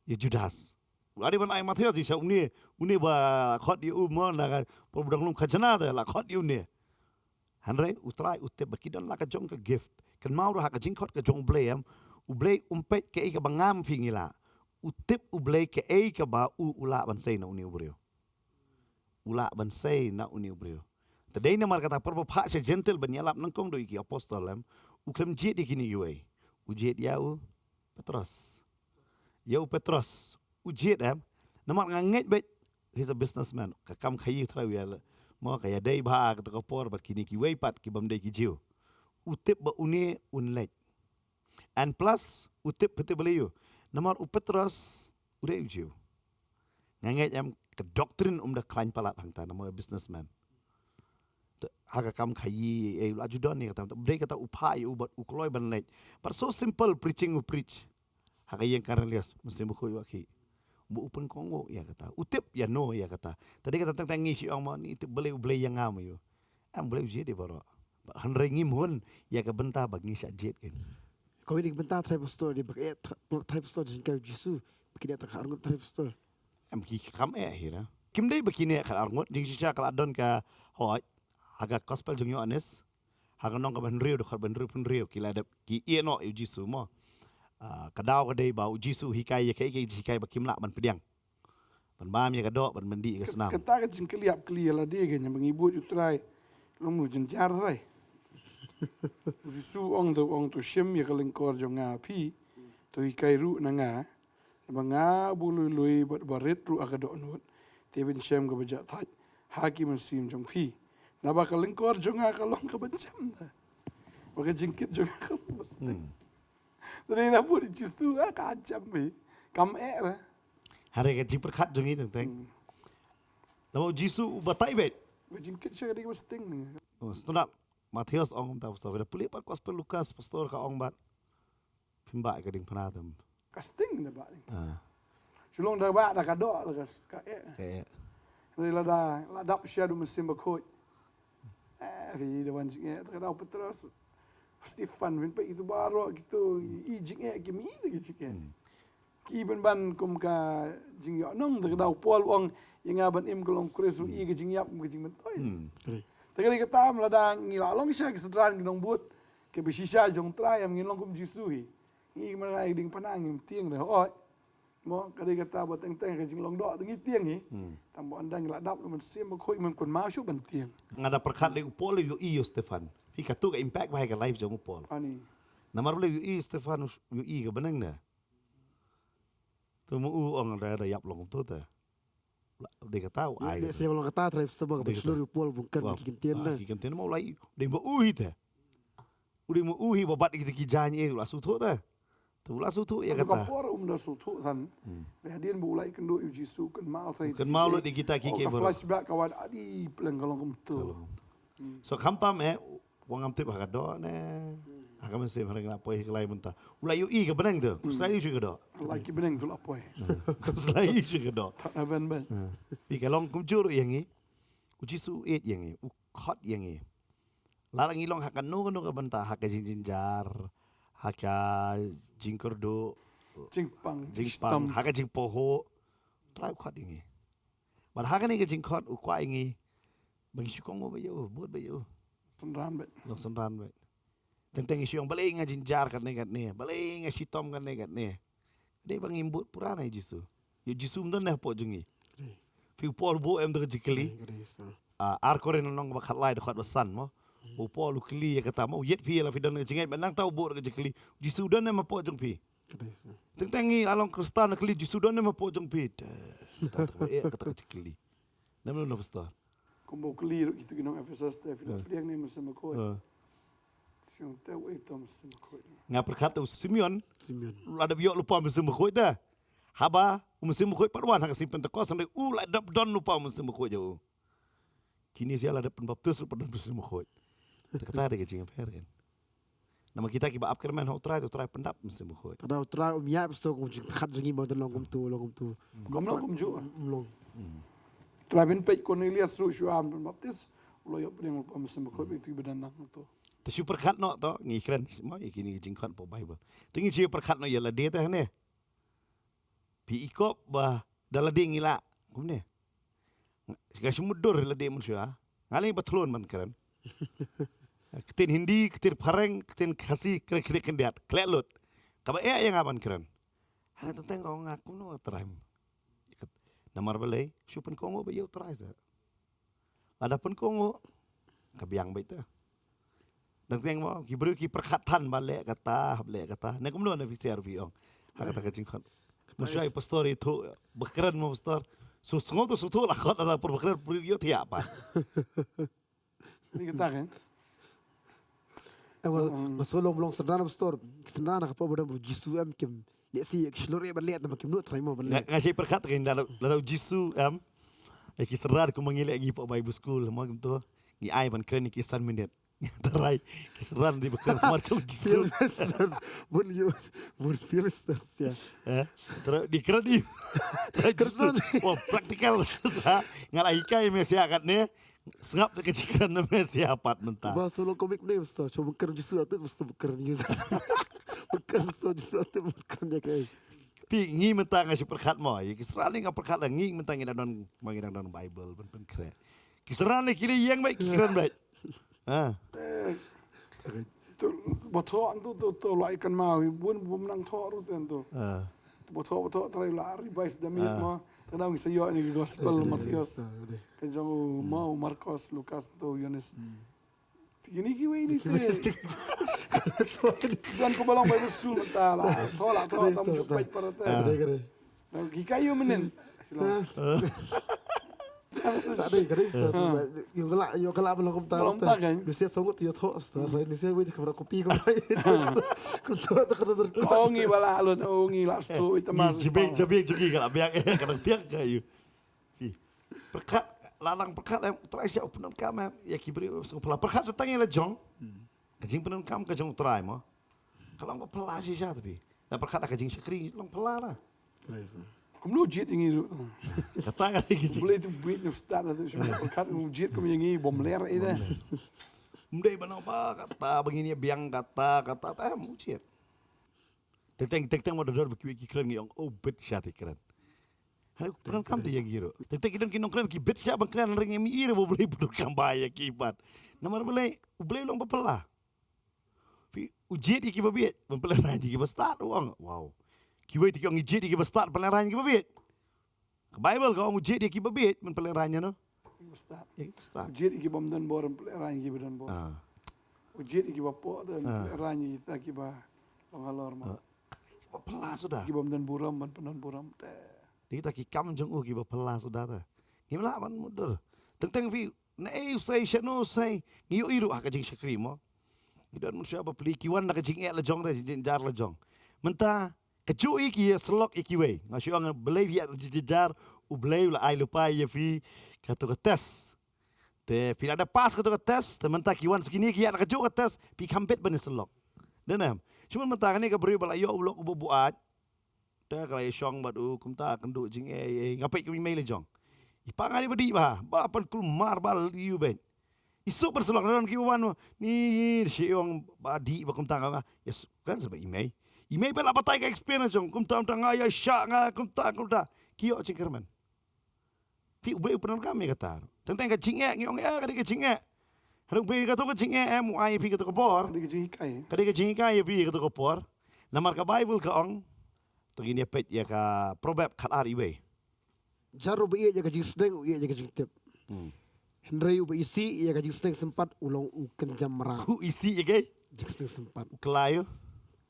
Ïa Judas. U la dei ban ai Mathaios ïa sha une, une ba khot ïa u mo na ka por ba dang lum khajna te la khot ïa une. Hynrei u Trai u tip ba ki don la ka jong ka gift. Kynmaw ruh ha ka jingkhot ka jong U Blei em. U Blei um peit kaei kaba ngam phi ngi lah. U tip U Blei kaei kaba u u lah ban sei na une u briew. U lah ban sei na une u briew. Te dei namar kata por ba phah sha Jentil ban ïalap nyngkong da ïa ki apostol em. U khlem jied ïa kine kiwei. U jied ïa u Petros. Ïa u Petros. U jied em. Namar nga ngeit beit he's a businessman. Ka kam khaïi u Trai u ïa mo ka ïadei bha kata ka por bad kine kiwei pat ki bym dei ki Jiw. U tip ba une un leit. And plus u tip phi tip balei ïoh. Namar u Petros u dei u Jiw. Nga ngeit em ka doctrine um da khlaiñ palat hangta namar businessman. Te ha ka kam khaïi ei u la ju don ïa kata. Te dei kata u phah ïa u bad u kloi ban leit. But so simple preaching u preach. Ha ka ïing Cornelius, mynsiem bakhuid u la khih. Ba u pynkohnguh ïa kata. U tip ïa no ïa kata. Te dei kata teng teng ngi shu ong mo ngi tip balei U Blei ïa nga mo ïoh. Em Blei u jied ïa baroh. Hynrei ngim hun ïa ka bynta ba ngi shah jied kein. Kawei na ki bynta trai pastor dei ba ka eh trai pastor jingkawei Jisu ba ki dei tang ka arngut trai pastor. Em ki kam eh hi na. Kim dei ba kine ka arngut jingshisha ka la don ka hoi ha ka gospel jong Ïoannis. Ha ka nong kaba hynriew dkhot ba hynriew phew hynriew ki la dep ki ïeh noh ïa u Jisu mo. Ah, ka daw ka dei ba u Jisu u hikai ïa kaei kaei jinghikai ba kim lah ban pdiang. Ban bam ïa ka doh, ban pyndih ïa ka snam. Kata ka jingkylli ap kylli ïa lade ka, ïa ba ngi bud ïa u Trai. Long u jynjar Trai. U Jisu u ong, to u ong to shim ïa ka lyngkor jong nga ha phi. To hikai ruh na nga. Naba nga uba lui lui bad uba rit ruh ha ka dohnud. Te phin shem kaba jah thait ha ki mynsiem jong phi. Naba ka lyngkor jong nga ka long kaba jem da. Ba ka jingkit jong nga ka long ba sting. Hmm. Te dei na bud Jisu ha ka jem phi. Kam eh ra. Hynrei ka jingpyrkhat jong ngi teng teng. Hmm. Namar u Jisu u batai beit. Ka jingkit sha ka dei kaba sting. Oh, sngewthuh. Mathaios ong kumta pastor. Pule pat gospel Lukas pastor ka ong bad. Phim bah ïa ka diengphna te. Ka sting da bah diengphna. Ah. Shu long da bah da ka doh da ka, ka eh. Ka eh. Hynrei lada la dap sha u Mynsiem Bakhuid. Eh, phi da wan jingeh, te ka dei u Petros. Stephen, phin peit kito baroh kito i jingeh, kim i da ka jingeh. Hmm. Ki pynban kum ka jingïohnong, te ka dei u Paul u ong ïa nga ban im ka long Khrist, u i ka jingïap kum ka jingmyntoi. Hmm. Te ka dei kata lada ngi la long shisha ki synran ki nongbud. Kiba shisha jong Trai em ngin long kum Jisu hi. Ngi ma ngi ding pynang ngim tieng re hoi. Mo ka dei kata ba teng teng ka jinglong doh ngi tieng hi. Hmm. Tang ba ynda ngi la dap na Mynsiem Bakhuid, Mynsiem Bakhuid ban tieng. Nga da pyrkhat lei u Paul u ïohi ïa u Stephen. Phi katto ka impact ba ha ka life jong u Paul. Ani. Namar balei u ïohi ïa u Stephen, u ïohi ka bneng ne. Te mo u ong da, da ïap long to te. Dei kata u ai. Dei se long kata trai sema ka ba shlur u Paul bun kan ki ktien na. Ki ktien ma u lai. Dei ba u hi te. U dei ma u hi ba bat ki ki jan e u la suthu te. Te u la suthu ïa kata. Ka por um da suthu san. Hmm. Ba hadien ba u lai kynduh ïa u Jisu kynmaw trai. Kynmaw lo dei kita ki ki ba. Flashback ka wan adi pleng ka long kumtu. So khamtam eh Wa ngam tip ha ka doh ne. Ha ka mynsiem ha ring la poi ha ka lai mynta. U la ïohi ka bneng tu. Ku slai ïohi ka doh. Lai ki bneng tu la poi. Ku slai ïohi ka doh. Thad haven ben. Phi ka long kumjuh ïa ngi. U Jisu u ïeit ïa ngi. U khot ïa ngi. La la ngi long ha kano kano ka bynta, ha ka jingjynjar, ha ka jingkyrduh, jingpang, jingpang, ha ka jingpohoh. Trai u khot ïa ngi. Bad ha kane ka jingkhot u kwah ïa ngi ba ngi shu kohnguh beit ïa u, bud beit ïa u. Synran beit. Long synran beit. Teng teng ngi shu ong balei nga jynjar katne katne, balei nga shitom katne katne. Dei ba ngim bud pura na ïa u Jisu. Ïa u Jisu um don ne hapoh jong ngi. Phi u Paul u buh em da ka jingkylli. Ah, Ar Korinth lynnong ba khatlai dkhot ba san mo. U Paul u kylli ïa kata mo, u ïeit phi ïa la phi don ka jingngeit, mynta u buh da ka jingkylli. U Jisu u don em hapoh jong phi. Teng teng ngi la long Khristan, kylli Jisu don ne hapoh jong phi. Te, kata, kata, eh, kata ka jingkylli. Namar, namar, pastor. Kumba u kylli ruh kito ki nong Ephesus te, phi la pdiang ne Mynsiem Bakhuid. Shu te u ito Mynsiem Bakhuid. Nga pyrkhat u Simeon. Simeon. La dep ïoh lypa Mynsiem Bakhuid te. Haba u Mynsiem Bakhuid pat wan ha ka sngi Pentekost, hynrei u la dep don lypa Mynsiem Bakhuid ïa u. Kine sha la dep pynbaptis ruh pat don Mynsiem Bakhuid. Te kata dei ka jingpher kan. Namar kita kiba ap kyrmen ha u Trai, u Trai pyndap Mynsiem Bakhuid. Te da u Trai um ïaid, pastor, kum jingpyrkhat jong ngi ba un long kumto, long kumto. Kum long kumjuh. Um long. Trai ban peit Cornelius ruh shuwa ban pynbaptis, u la ïoh pdiang lypa Mynsiem Bakhuid bad ïa kiba don lang to. Te shu pyrkhat noh to, ngi kren mo ïa kine ki jingkhot hapoh Baibl. Te ngi shu pyrkhat noh ïa lade te hangne. Phi i kop ba da lade ngi lah kumne. Nga shu mutdur lade mynshuwa. Nga leh ba thlun ban kren. Ktien Hindi, ktien Phareng, ktien Khasi, kren khyndiat khyndiat. Khleh lut. Kaba eh ïa nga ban kren. Hynrei teng teng ong nga kumno Trai. Namar balei, shu pynkohnguh ba ïa u Trai sa. Lada pynkohnguh, ka biang beit te. Dang teng mo, ki briew ki pyrkhat than ba leh kata, leh kata. Ne kumno ne phi share phi ong. Ha kata ka jingkhot. Mynshuwa i pastor ithuh, ba kren mo pastor. Shu sngew to shu thuh la khot, lada por ba kren briew ïohthiah pat. Ni kata kan. Em, nga, nga shu long, long synran pastor. Synran ha ka por ba don u Jisu em kim. Leh shi, ki shlur eh ban leh, tang ba kim nud trai mo ban leh. Nga, nga shu pyrkhat kan, lada, lada u Jisu em. Eh, ki synran kumba ngi leh ngi hapoh Bible school, mo kumto. Ngi ai ban kren ïa ki san minit. Trai, ki synran dei ba kren kumar jong u Jisu. Bun ïa, bun Philisters, ïa. Eh, trai, dei kren ïa. Trai Jisu. Wah, practical. Nga la hikai Mesia katne. Sngap da ka jingkren na Mesia pat mynta. Ba shu long komik ne, pastor. Shu bengkren Jisu, atu pastor bengkren Jisu. Bengkren pastor Jisu, atu bengkren ïa kaei. Phi, ngi mynta nga shu pyrkhat mo. Ïa ki synran nga pyrkhat la ngi mynta ngi dang don, ma ngi dang don Bible ban pynkhreh. Ki synran ki la ïeng beit, ki kren beit. Ha. Eh, to, ba thoh, to, to, to, la ikan mau, bun, bun nang thoh ruh ten to. Ha. To ba thoh, ba thoh, trai la revise da miet mo. Te nang sa ïoh ni gospel Matthias. Ka jong u mo, Markos, Lukas, to, Yohanes. Te kine kiwei ni te. Don ko ba long Bible school mynta la. Thoh la, thoh tam juk peit para te. Kine, kine. Ki kayu mynnin. Sa dei, ka dei sa, ïoh ka la, ïoh ka la ba long kumta. Ba long kumta kan? Lusia songot ïoh thoh sa, rai lusia wei ka ba kopi ko. Kumta ta ka dur. Ko ngi ba la lon, o ngi la stu wei ta mas. Jibe, jibe jugi ka la biang, ka la biang kayu. Phi. Pyrkhat, la nang pyrkhat em, Trai sha u pyndonkam em, ïa ki briew sngewphylla. Pyrkhat sa tang ïa la jong. Ka jingpyndonkam ka jong u Trai mo. Ka long ba phylla shisha te phi. La pyrkhat la ka jingshakri long phylla la. Kumno jied ïa ngi ruh. Kata ka dei ka jing. Blei tu buit nu stad na tu shu pyrkhat ngu jied kum ïa ngi bym ler ïa te. Ym dei ba nang ba kata ba ngin ïa biang kata kata ta em u jied. Teng teng teng teng ma dor dor ba kiwei ki kren ngi ong oh bit sha te kren. Hynrei u pyndonkam te ïa ngi ruh. Teng teng ki don ki nongkren ki bit sha ban kren hynrei ngi ïohi ruh ba U Blei u pyndonkam bha ïa ki pat. Namar balei U Blei u long ba phylla. Phi, u jied ïa kiba bieit ban pynlehrain ïa kiba stad, u ong. Wow. Kiwei te ki ong u jied ïa kiba stad ban pynlehrain ïa kiba bieit. Ka Baibl ka ong u jied ïa kiba bieit ban pynlehrain ïa no? Ïa kiba stad. Ïa kiba stad. U jied ïa ki bym don bor ban pynlehrain ïa kiba don bor. Ah. U jied ïa kiba poh ban pynlehrain ïa kita kiba long halor mo. Ah. Kiba phylla suda. Ki bym don burom ban pyndon burom te. Dei kita ki kam jong u kiba phylla suda te. Ngim lah ban mutdur. Teng teng phi, naei u sei, shano u sei, ngi ïohi ruh ha ka jingshakri mo. Ngi don mynshuwa ba pli, ki wan da ka jingeh la jong te, jingjar la jong. Mynta kajuh ïa ki ïa syllok ïa kiwei. Nga shu ong balei phi ïa jingjar, U Blei u la ai lypa ïa phi kato ka test. Te phi la da pass kato ka test, te mynta ki wan sa kine ki ïa kajuh ka test, phi kham bit ban ïa syllok. Dei ne em? Shu mynta kane ka briew ba la ïoh u lok uba buaid. Te ka la ïa shong bad u kumta kynduh jingeh, eh, nga peit ka mei la jong. I pa nga dei ba dih bha, ba pynkulmar ba lyiu beit. I suk ban syllok, na don kiba wan mo, ni shi ong ba dih ba kumta nga, yes, kan sa ba i mei. I mei ba la batai ka experience jong, kumta kumta nga ïa shah nga, kumta kumta. Ki ïoh jingkyrmen. Phi, U Blei u pyndonkam ïa kata. Teng teng ka jingeh, ngi ong eh ka dei ka jingeh. Hynrei U Blei kato ka jingeh em u ai ïa phi kato ka bor. Ka dei ka jinghikai. Ka dei ka jinghikai ïa phi kato ka bor. Namar ka Baibl ka ong. To ngin ïa peit ïa ka Proverb khatar iwei. Jar uba ïeit ïa ka jingsneng u ïeit ïa ka jingtip. Hmm. Hynrei uba isih ïa ka jingsneng sympat u long u kynja mraw. U isih ïa ka? Jingsneng sympat. U kylla ïa u?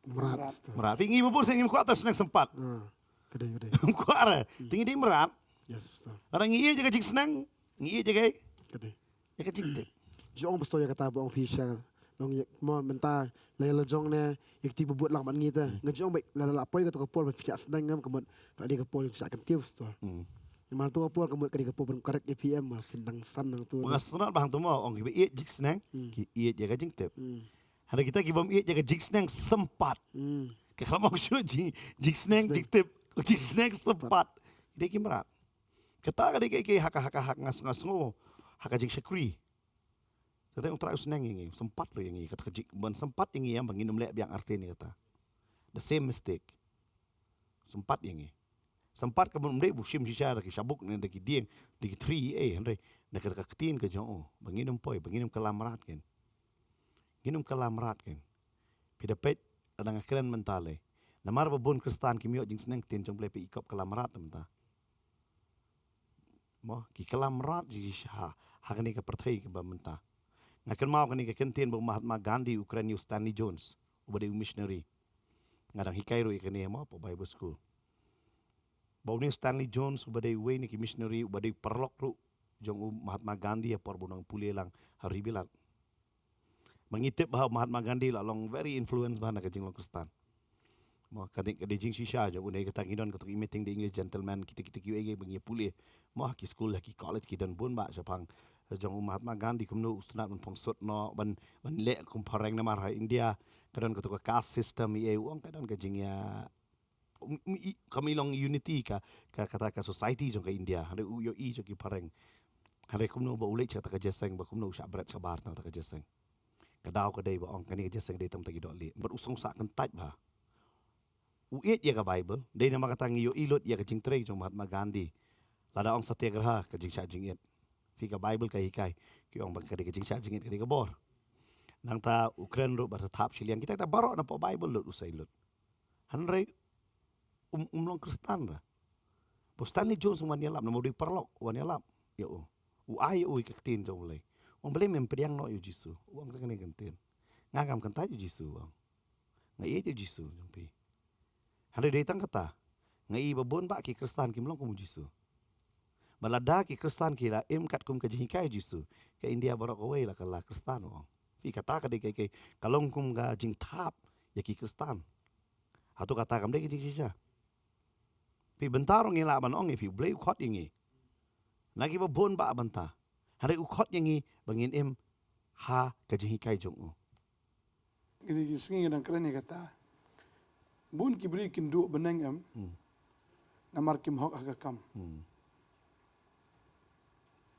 Mrad. Mrad. Phi ngi ba bun sien ngim kwah ta sneng sympat. Ah, ka dei, ka dei. Ngim kwah re. Te ngi dei mrad. Yes, pastor. Lada ngi ïeit ïa ka jingsneng, ngi ïeit ïa ka, ka dei, ïa ka jingtip. Ju ong pastor ïa kata ba ong phi sha. Long ïa mo mynta la ïa la jong ne ïa kti ba bud lang man ngi te. Nga ju ong ba la la poi ka to ka por ba phi ka sneng ngam ka mut ka dei ka por sha kan tip pastor. Namar to ka por ka mut ka dei ka por ban correct ïa phi em ma phin dang san nang tu. Nga sngew ba hangto mo ong ki ba ïeit jingsneng, ki ïeit ïa ka jingtip. Hynrei kita ki bym ïeit ïa ka jingsneng sympat. Ka khlem ong shuh jing, jingsneng, jingtip, jingsneng sympat. Ki dei ki mrad. Kata ka dei ka, ka ha ka, ha ka, ha ka nga, nga sngew ha ka jingshakri. Kata ong Trai u sneng ïa ngi, sympat ruh ïa ngi, kata ka jing, ban sympat ïa ngi ïa ba ngin ym leh biang arsien ïa kata. The same mistake. Sympat ïa ngi. Sympat ka ban ym dei ba u shim shisha da ki shabuk ne da ki dieng, da ki thri ei, hynrei da kata ka ktien ka jong u ba ngin ym poi, ba ngin ym kylla mrad ken. Ngin ym kylla mrad ken. Phi da peit lada nga kren mynta lei. Namar ba bun Khristan kim ïoh jingsneng ktien jong U Blei, phi i kop kylla mrad mynta. Mo, ki kylla mrad shisha ha kane ka pyrthei kaba mynta. Nga kynmaw kane ka kyntien ba u Mahatma Gandhi u kren ïa u Stanley Jones, uba dei u missionary. Nga dang hikai ruh ïa kane mo, hapoh Bible School. Ba une u Stanley Jones uba dei uwei na ki missionary, uba dei u paralok ruh jong u Mahatma Gandhi ha por ba u nang pule lang ha ri Bilat. Ba ngi tip ba u Mahatma Gandhi la long very influenced bha na ka jinglong Khristan. Mo, ka dei, ka dei jingshisha jong une, kata ngi don kato ka meeting the English gentleman, kita, kita kiwei kiba ngi pule. Mo, ha ki skul, ha ki college ki don bun bah shaphang jong u Mahatma Gandhi, kumno u sngewtynnat ban phong sut noh, ban, ban leh kum phareng namar ha India ka don kato ka caste system, ïa u ong ka don ka jingïa, um, um, i, kam i long unity ka, ka, kata ka society jong ka India. Hynrei u ïohi jong ki phareng. Hynrei kumno ba u leit sha kata ka jingïaseng, ba kumno u shah bret shabar na kata ka jingïaseng. Ka daw ka dei ba ong kane ka jingïaseng dei tang ta ki dohlieh. Bad u sngewsih kyntait bha. U ïeit ïa ka Bible, dei namar kata ngi ïohi lut ïa ka jingtrei jong Mahatma Gandhi. Lada ong satyagraha ka jingshah jingit. Phi, ka Bible ka hikai, ki ong ba ka dei ka jingshah jingit ka dei ka bor. Nangta u kren ruh ba thap shiliang, kita, kita baroh na hapoh Bible lut u sei lut. Hynrei um, um long Khristan ra. Ba u Stanley Jones u wan ïalap, namar u dei paralok, u wan ïalap ïa u. U ai ïa u ïa ka ktien jong U Blei. U ong, Blei, mem pdiang noh ïa u Jisu. U ong kane ka ktien. Nga ngam kyntait ïa u Jisu, u ong. Nga ïeit ïa u Jisu jong phi. Hynrei dei tang kata, nga i ba bun bah ki Khristan kim long kum u Jisu. Ba lada ki Khristan ki la im katkum ka jinghikai u Jisu, ka India baroh kawei la ka la Khristan, u ong. Phi, kata ka dei ka, ka, ka long kum ka jingthap ïa ki Khristan. Hato kata kam dei ka jingshisha? Phi, bynta ruh ngi lah ban ong ïa phi, U Blei u khot ïa ngi na kiba bun bah bynta. Hynrei u khot ïa ngi ba ngin im ha ka jinghikai jong u. Kine ki sngi nga dang kren ïa kata. Bun ki briew kin duh bneng em. Hmm. Namar kim hok ha ka kam. Hmm.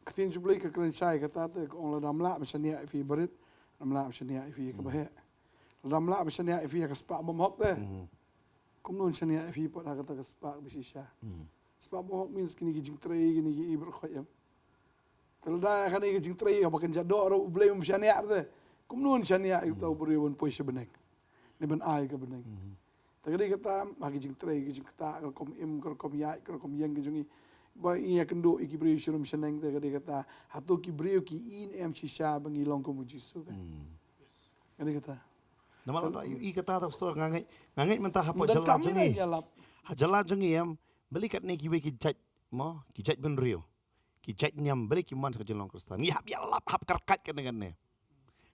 Ka ktien jong U Blei ka kren shai kata te, ka ong, lada ym lah ban shaniah ïa phi barit, ym lah ban shaniah ïa phi kaba heh. Lada ym lah ban shaniah ïa phi ha ka spah bym hok te, kumno un shaniah ïa phi pat ha kata ka spah ba shisha? Spah bym hok means kine ki jingtrei, kine ki i baroh khoit em. Te lada kane ka jingtrei kaba kynja doh ruh U Blei um shaniah te, kumno un shaniah ïa uta u briew ban poi sha bneng ne ban ai ka bneng? Te ka dei kata, ha ka jingtrei, ka jingktah, ka rukom im, ka rukom ïaid, ka rukom ïeng ka jong ngi, ba ngi ïakynduh ïa ki briew sharum shaneng, te ka dei kata, hato ki briew ki i ne em shisha ba ngi long kum u Jisu, ka? Ka dei kata. Namar lada ïohi kata, ta pastor, nga ngeit, nga ngeit mynta hapoh jylla jong ngi, ha jylla jong ngi em, balei katne kiwei ki jait, mo, ki jait bynriew, ki jait niam, balei kim wan sha ka jinglong Khristan? Ngi hap ïalap, hap kyrkhat kane kane.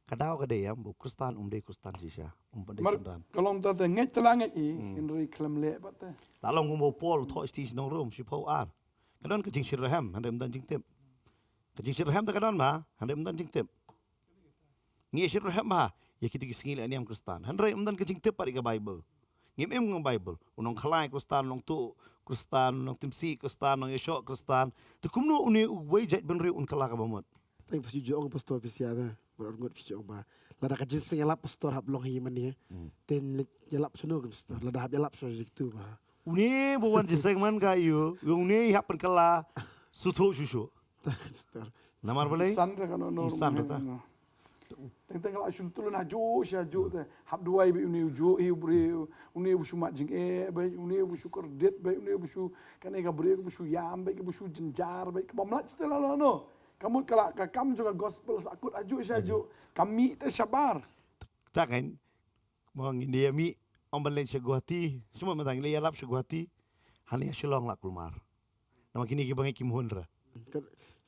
Ka daw ka dei em ba u Khristan um dei Khristan shisha, um pat dei synran. Ka long ta te, ngeit te la ngeit i, hynrei khlem leh pat te. La long kumba u Paul u thoh sha ki nong Rom shiphew ar. Ka don ka jingshitrhem, hynrei ym don jingtip. Ka jingshitrhem te ka don bha, hynrei ym don jingtip. Ngi shitrhem bha ïa kito ki sngi leh niam Khristan, hynrei ym don ka jingtip pat ïa ka Bible. Ngim im ngan Bible. U nongkhlaiñ Khristan, u nongtuh Khristan, u nongtimsih Khristan, u nongïashoh Khristan. Te kumno une uwei jait bynriew un kylla kaba mut? Tang phi ju ong pastor phi sia te. Ba ngut phi ju ong ba lada ka jingseng ïalap pastor hap long hi mane. Te ïalap shano ka pastor? Lada hap ïalap shano jik tu ba. Une ba wan jingseng man ka ïa u, une i hap pynkylla shuh shuh. Namar balei? Insan te ka no no. Insan te ta. Teng teng la shu tulun hajuh sha hajuh te. Hap duwai ba une u juh hi u briew, une u shu mad jingeh ba, une u shu kordit ba, une u shu kane ka briew ka shu ïam ba, ka shu jynjar ba, ka bym lah te la la no. Ka mut ka la ka kam jong ka gospel sa kut hajuh sha hajuh. Ka mih te shabar. Ta kan mo ngi ne mih ong ban leit sha Guwahati, shu mut mynta ngi leit ïalap sha Guwahati, hangne Shillong la kulmar. Namar kine kiba ngeit kim hun re.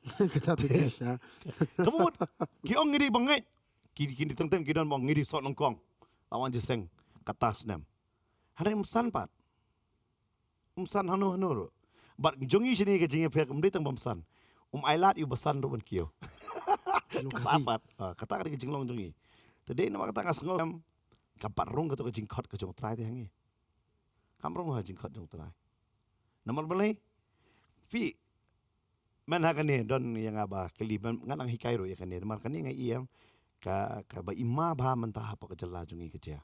Kata tu kisha. Ka mut, ki ong ngi dei ba ngeit. Ki, ki dei teng teng ki don ba ong ngi dei sot nyngkong. La wan jingïaseng kata snem. Hynrei ym san pat. Ym san hano hano ruh. Bad jong ngi shane ka jingïapher kam dei tang ba ym san. Um ailad ïa u ba san ruh ban kiew. Kata pat. Ah, kata ka dei ka jinglong jong ngi. Te dei namar kata nga sngew em, kam pat rung kato ka jingkhot ka jong U Trai te ha ngi. Kam rung ha jingkhot jong U Trai. Namar balei? Phi, men ha kane don ïa nga ba kylli, men nga nang hikai ruh ïa kane. Namar kane nga ïa em ka, kaba i ma ba mynta hapoh ka jylla jong ngi ka jia.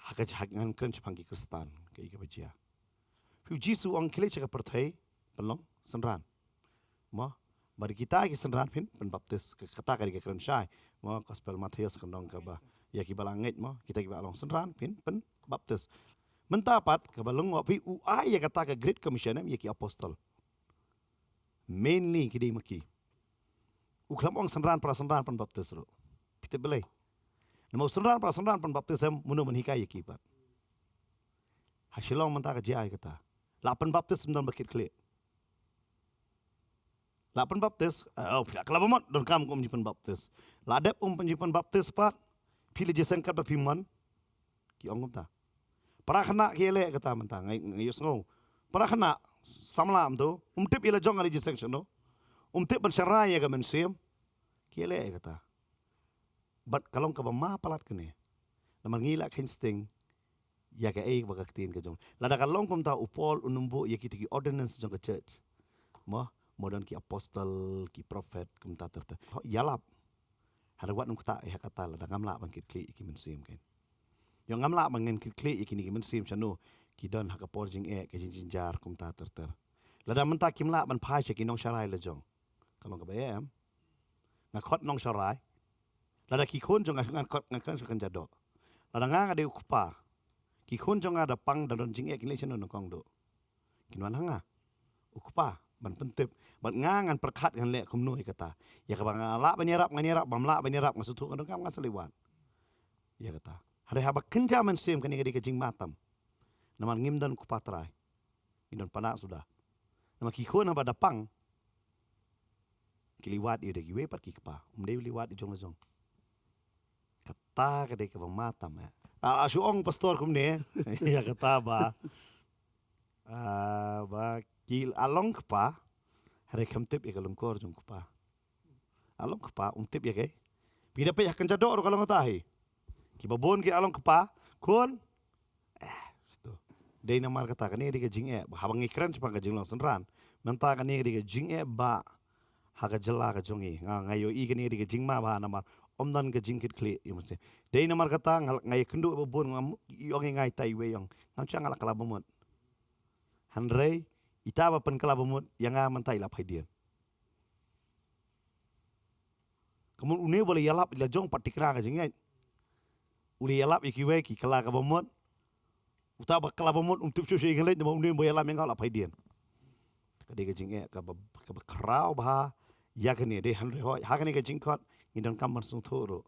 Ha ka jia ngan kren shaphang ki Khristan ka i kaba jia. Phi, U Jisu ong khie leit sha ka pyrthei pynlong synran. Mo, bad kita ki synran phin pynbaptis. Ka, kata ka dei ka kren shai. Mo, Gospel Mathaios ka ong kaba ïa kiba la ngeit mo, kita kiba la long synran phin pynbaptis. Mynta pat kaba long mo phi, u ai ïa kata ka Great Commission em ïa ki apostol. Mainly ki dei ma ki. U khlem ong synran para synran pynbaptis ruh. Phi tip balei? Namar synran para synran pynbaptis em, mano ban hikai ïa ki pat? Ha Shillong mynta ka jia ïa kata. La pynbaptis ym don ba kit khlieh. La pynbaptis, eh, oh, phi la kylla ba mut, donkam kum jingpynbaptis. La dep um jingpynbaptis pat, phi la jingïaseng katba phi mon. Ki ong kumta. Para khynnah ki ïaleh kata mynta, nga, nga ïohsngew. Para khynnah samla mynta, um tip ïa la jong ka jingïaseng shano. Um tip ban sharai ïa ka mynsiem. Ki ïaleh ïa kata. Bad ka long kaba ma palat kane. Namar ngi la kheiñ sting ïa kaei ba ka ktien ka jong. Lada ka long kumta, u Paul un ym buh ïa kita ki ordinance jong ka church. Mo, mo don ki apostol, ki prophet, kumta ter ter. Ho, ïalap. Hynrei wat nym ktah ïa kata lada ngam lah ban kit khlieh ïa ki mynsiem kein. Ïoh ngam lah ban ngan kit khlieh ïa kine ki mynsiem shano, ki don ha ka por jingeh, ka jingjynjar kumta ter ter. Lada mynta kim lah ban phai sha ki nongsharai la jong, ka long kaba eh em? Nga khot nongsharai. Lada ki khun jong nga, ngan khot, ngan khot sha kynja doh. Lada nga nga dei u kpa, ki khun jong nga da pang, da don jingeh, kin leit shano nyngkong doh? Kin wan ha nga, u kpa, ban pyntip. Bad nga ngan pyrkhat ngan leh kumno ïa kata. Ïa kaba nga lah ban ïarap ngan ïarap, bym lah ban ïarap nga sngewthuh nga donkam nga sa leit wad ïa kata. Hynrei haba kynja mynsiem kane ka dei ka jingma tam. Namar ngim don kpa trai. Ngi don panak suda. Namar ki khun haba da pang, ki leit wad ïa da kiwei pat ki kpa. Um dei leit wad ïa jong la jong. Kata ka dei kaba ma tam eh. Ah, shu ong pastor kumne. Ïa kata ba, ah, ba ki la long kpa, hynrei kam tip ïa ka lyngkor jong kpa. La long kpa, um tip ïa kaei. Phi da peit ha kynja doh ruh ka long kata hi. Kiba bun ki la long kpa, khun. Eh, to. Dei namar kata, kane ka dei ka jingeh. Haba ngi kren shaphang ka jinglong synran, mynta kane ka dei ka jingeh ba ha ka jylla ka jong ngi. Nga, nga ïohi kane ka dei ka jingma ba namar ym don ka jingkit khlieh ïa u mynsiem. Dei namar kata nga, nga ïakynduh ba bun, nga ïohi, nga ïa tai wei ïong. Ngam shah, nga la kylla ba mut. Hynrei ita ba pynkylla ba mut ïa nga mynta i la phaidien. Ka mut une ba la ïalap la jong pat, thikna ka jingngeit. U la ïalap ïa kiwei, ki kylla ka ba mut. Uta ba kylla ba mut um tip shuh shuh ïa ka leit, namar une ba ïalap ïa nga u la phaidien. Ka dei ka jingeh kaba, kaba khraw bha ïa kane. Dei hynrei hooid, ha kane ka jingkhot ngi donkam ban sngewthuh ruh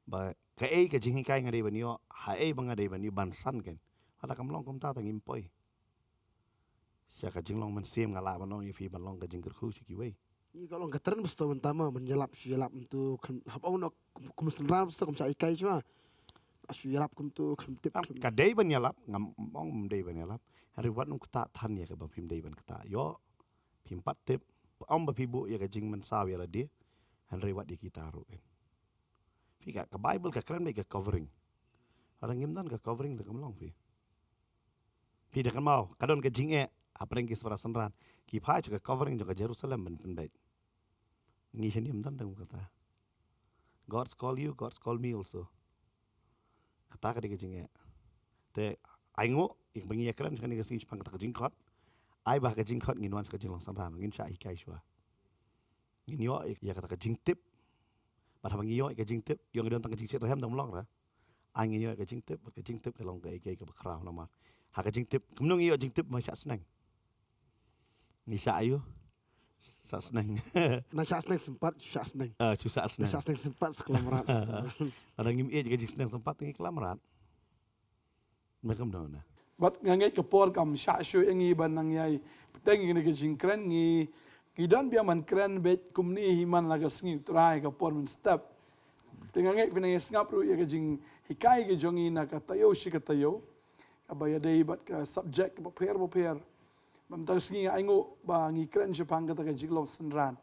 ba kaei ka jinghikai nga dei ban ïoh, haei ba nga dei ban ïoh, ban san kein. Lada kam long kumta, te ngim poi sha ka jinglong mynsiem. Nga lah ban ong ïa phi ban long ka jingkyrkhu sha kiwei. Ngi ka long ka trend ba sdang mynta ma, ban ïalap shu ïalap mynta, kan hap ong noh kum, kum synran ba sdang, kum shah hikai shuwa. Shu ïalap kumta, kan tip. Am, kan ka dei ban ïalap, ngam ong ym dei ban ïalap. Hynrei wat nym ktah than ïa kaba phim dei ban ktah. Ïoh, phim pat tip, ym ba phi buh ïa ka jingmynsaw ïa lade. Hynrei wat ïa kita ruh kein. Phi, ka, ka Bible ka kren beit ka covering. Lada ngim don ka covering te kam long phi. Phi da kynmaw, ka don ka jingeh hapdeng ki para synran. Ki phai sha ka covering jong ka Jerusalem ban pynbeit. Ngi shane ym don tang kata. God's call you, God's call me also. Kata ka dei ka jingeh. Te ai nguh ïa ba ngi ïakren sha kane ka sngi shaphang kata ka jingkhot. Ai ba ka jingkhot ngin wan sha ka jinglong synran, ngin shah hikai shuwa. Ngin ïoh ïa kata ka jingtip. Bad haba ngi ïoh ïa ka jingtip, ïoh ngi don tang ka jingshit rhem, dang ym long re. Ai ngin ïoh ïa ka jingtip, bad ka jingtip ka long kaei kaei kaba khraw namar ha ka jingtip, kumno ngi ïoh jingtip? Ma shah sneng. Ngi shah aïu? Shah sneng. Na shah sneng sympat, shah sneng. Ah, shu shah sneng. Na shah sneng sympat, sa klamrat. Lada ngim ïeit ïa ka jingsneng sympat, ngi klamrat. Me kam dang na. Bad nga ngeit ka por kam shah shuh ïa ngi ban nang ïai pteng ïa kane ka jingkren ngi. Ngi don biang ban kren beit kumne hi man la ka sngi u Trai ka por mynstep. Te nga ngeit phi nang ïa sngap ruh ïa ka jinghikai ka jong ngi na ka taïew shi ka taïew. Kaba ïadei bad ka subject kaba pher ba pher. Mynta ka sngi nga ainguh ba ngi kren shaphang kata ka jinglong synran.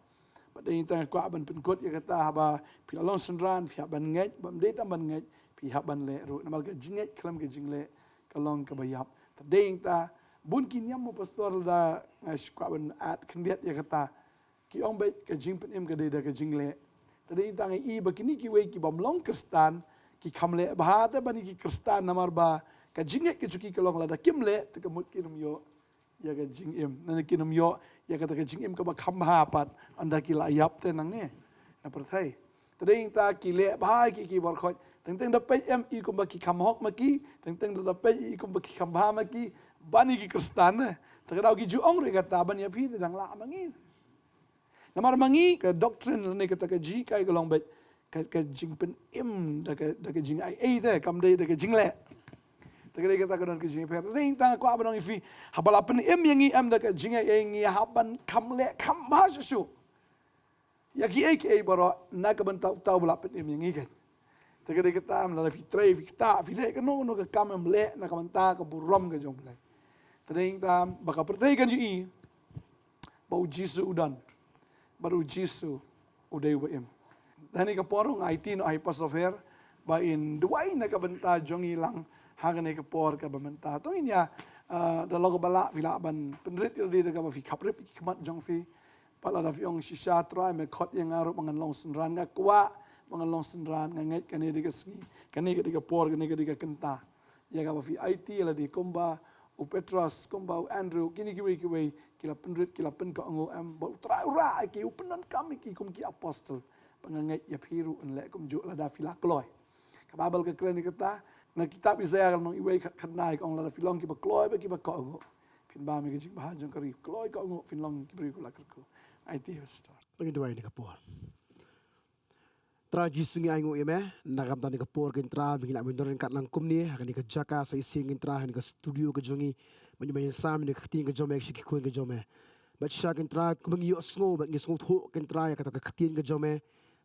Bad dei tang nga kwah ban pynkut ïa kata haba phi la long synran phi hap ban ngeit, bad ym dei tang ban ngeit phi hap ban leh ruh. Namar ka jingngeit khlem ka jingleh ka long kaba ïap. Te dei ta bun ki niam mo pastor, lada nga shu kwah ban add khyndiat ïa kata. Ki ong beit ka jingpynim ka dei da ka jingleh. Te dei tang nga i ba kine kiwei ki bym long Khristan ki kham leh bha te ban ki Khristan, namar ba ka jingngeit ka jong ki ka long lada kim leh te ka mut kin ym ïoh ïa ka jingim. Nane kin ym ïoh ïa kata ka jingim kaba kham bha pat ynda ki la ïap te nangne na pyrthei. Te dei ta ki leh bha ki ki bor khoit. Teng teng da peit em i kumba ki kham hok ma ki. Teng teng da peit i kumba ki kham bha ma ki. Ban ïa ki Khristan ne. Te ka daw ki ju ong ruh kata ban ïa phi te dang lah ma ngi. Namar ma ngi ka doctrine lane kata ka jinghikai ka long beit ka, ka jingpynim da ka, da ka jingaiei te kam dei da ka jingleh. Te ka dei kata ka don ka jingpher. Te dei tang kwah ban ong ïa phi haba la pynim ïa ngi em da ka jingaiei ngi hap ban kham leh kham bha shuh shuh ïa kiei kiei baroh na ka bynta uta uba la pynim ïa ngi kan. Te ka dei kata em lada phi trei phi ktah phi leh kano kano ka kam em leh na ka bynta ka burom ka jong U Blei. Te dei tang ba ka pyrthei kan ïohi ba U Jisu u don bad U Jisu u dei uba im. Kane ka por nga aiti noh ha i Pastor Pher ba in duwai na ka bynta jong ngi lang ha kane ka por kaba mynta. To ngin ïa, ah, da long kaba lah phi lah ban pynrit ïa lade da kaba phi khaprip ïa ki khmat jong phi. Bad lada phi ong shisha Trai me khot ïa nga ruh ba ngan long synran, nga kwah ba ngan long synran, nga ngeit kane dei ka sngi, kane ka dei ka por, kane ka dei ka kynta. Ïa kaba phi aiti ïa lade kumba u Petros, kumba u Andrew, kine kiwei kiwei ki la pynrit, ki la pynkohnguh em, ba U Trai u rah ïa ki, u pyndonkam ïa ki kum ki apostol. Ba nga ngeit ïa phi ruh yn leh kumjuh lada phi la kloi. Ka Baibl ka kren ïa kata na kitab Isaïah ka lynnong iwei khat, khatkhyndai ka ong lada phi long kiba kloi bad kiba kohnguh phin bam ïa ka jingbha jong ka ri. Kloi kohnguh phin long ki briew kiba la kyrkhu. Aiti Pastor. Ngin duwai ïa kane ka por. Trai Jisu ngi ainguh ïa me na ka bynta kane ka por kynta ba ngi lah ban don ryngkat lang kumne ha kane ka jaka sa shisien kynta ha kane ka studio ka jong ngi. Ba ngi ïoh ban ïasam ïa ka ktien ka jong me sha ki khun ka jong me. Bad shisha kynta kumba ngi ïohsngew bad ngi sngewthuh kynta ïa kata ka ktien ka jong me.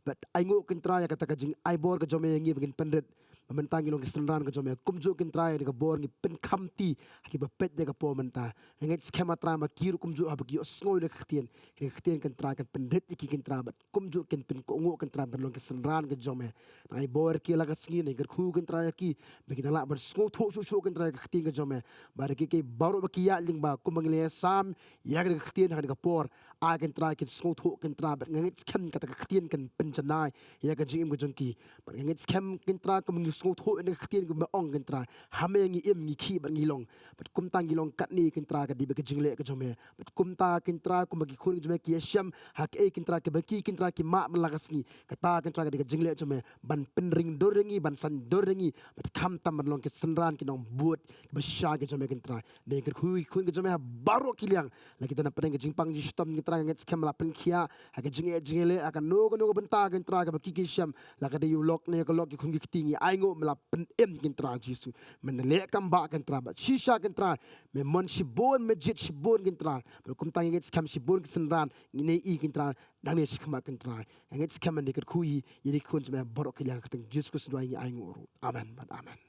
Bad ainguh kynta ïa kata ka jingaibor ka jong me ïa ngi ba ngin pynrit. Ba mynta ngi long ki synran ka jong me kumjuh kynta ïa kane ka bor ngi pynkhamti ha kiba peit ïa ka por mynta. Nga ngeit skhem ah Trai ma ki ruh kumjuh haba ki ïohsngew ïa ka ktien, kane ka ktien kynta kan pynrit ïa ki kynta bad kumjuh kin pynkohnguh kynta ban long ki synran ka jong me. Nga aibor ïa ki la ka sngi, nga kyrkhu kynta ïa ki ba ki dang lah ban sngewthuh shuh shuh kynta ïa ka ktien ka jong me. Bad ïa kiei kiei baroh ba ki ïaid lyngba kumba ngi la ïasam ïa kane ka ktien ha kane ka por. Ai kynta kin sngewthuh kynta bad nga ngeit skhem kata ka ktien kan pynjanai ïa ka jingim ka jong ki. Bad nga ngeit skhem kynta kumba ngi sngewthuh ïa ka ktien kumba ong kynta ha me ngi im, ngi khih bad ngi long. Bad kumta ngi long katne kynta ka dei bad ka jingleh ka jong me. Bad kumta kynta kumba ki khun ki jong me ki ïashem ha kiei kynta kiba ki kynta ki mad man la ka sngi. Kata kynta ka dei ka jingleh jong me ban pynring dur ïa ngi, ban san dur ïa ngi. Bad khamtam ban long ki synran ki nongbud kiba shisha ki jong me kynta. Nga kyrkhu ki khun ki jong me ha baroh ki liang. La ki don hapdeng ka jingpang jingshitom kynta nga ngeit skhem la pynkhiah ha ka jingeh jingeh leh ha kano kano ka bynta kynta kaba ki ki shem. La ka dei ïa u lok ne ka lok ki khun ki kti ngi ainguh me la pynim kynta Jisu. Men leh kam ba kynta bad shisha kynta. Me mon shibun, me jied shibun kynta. Bad kumta nga ngeit skhem shibun ki synran ngi nang ïohi kynta. Nangne shi khmat kynta. Nga ngeit skhem nga kyrkhu ïa ki khun jong me baroh ki liang ha ka kyrteng Jisu Khrist ngi duwai ngi ainguh ruh. Amen bad amen.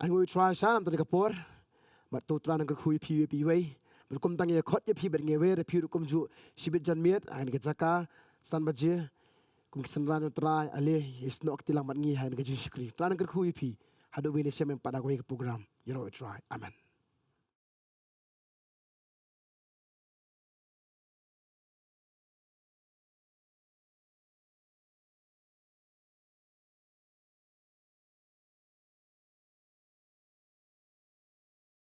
Ainguh ïa u Trai sha na kane ka por. Bad to u Trai un kyrkhu ïa phi ïa phi iwei. Bad kumta nga ïakhot ïa phi bad nga wer ïa phi ruh kumjuh shibit janmiet ha kane ka jaka san baje. Kum ki synran u Trai ale ïasnoh kti lang bad ngi ha kane ka jingshakri. U Trai un kyrkhu ïa phi. Haduh ba ngin ïashem pat ha kawei ka program. Ïaroh ïa u Trai. Amen.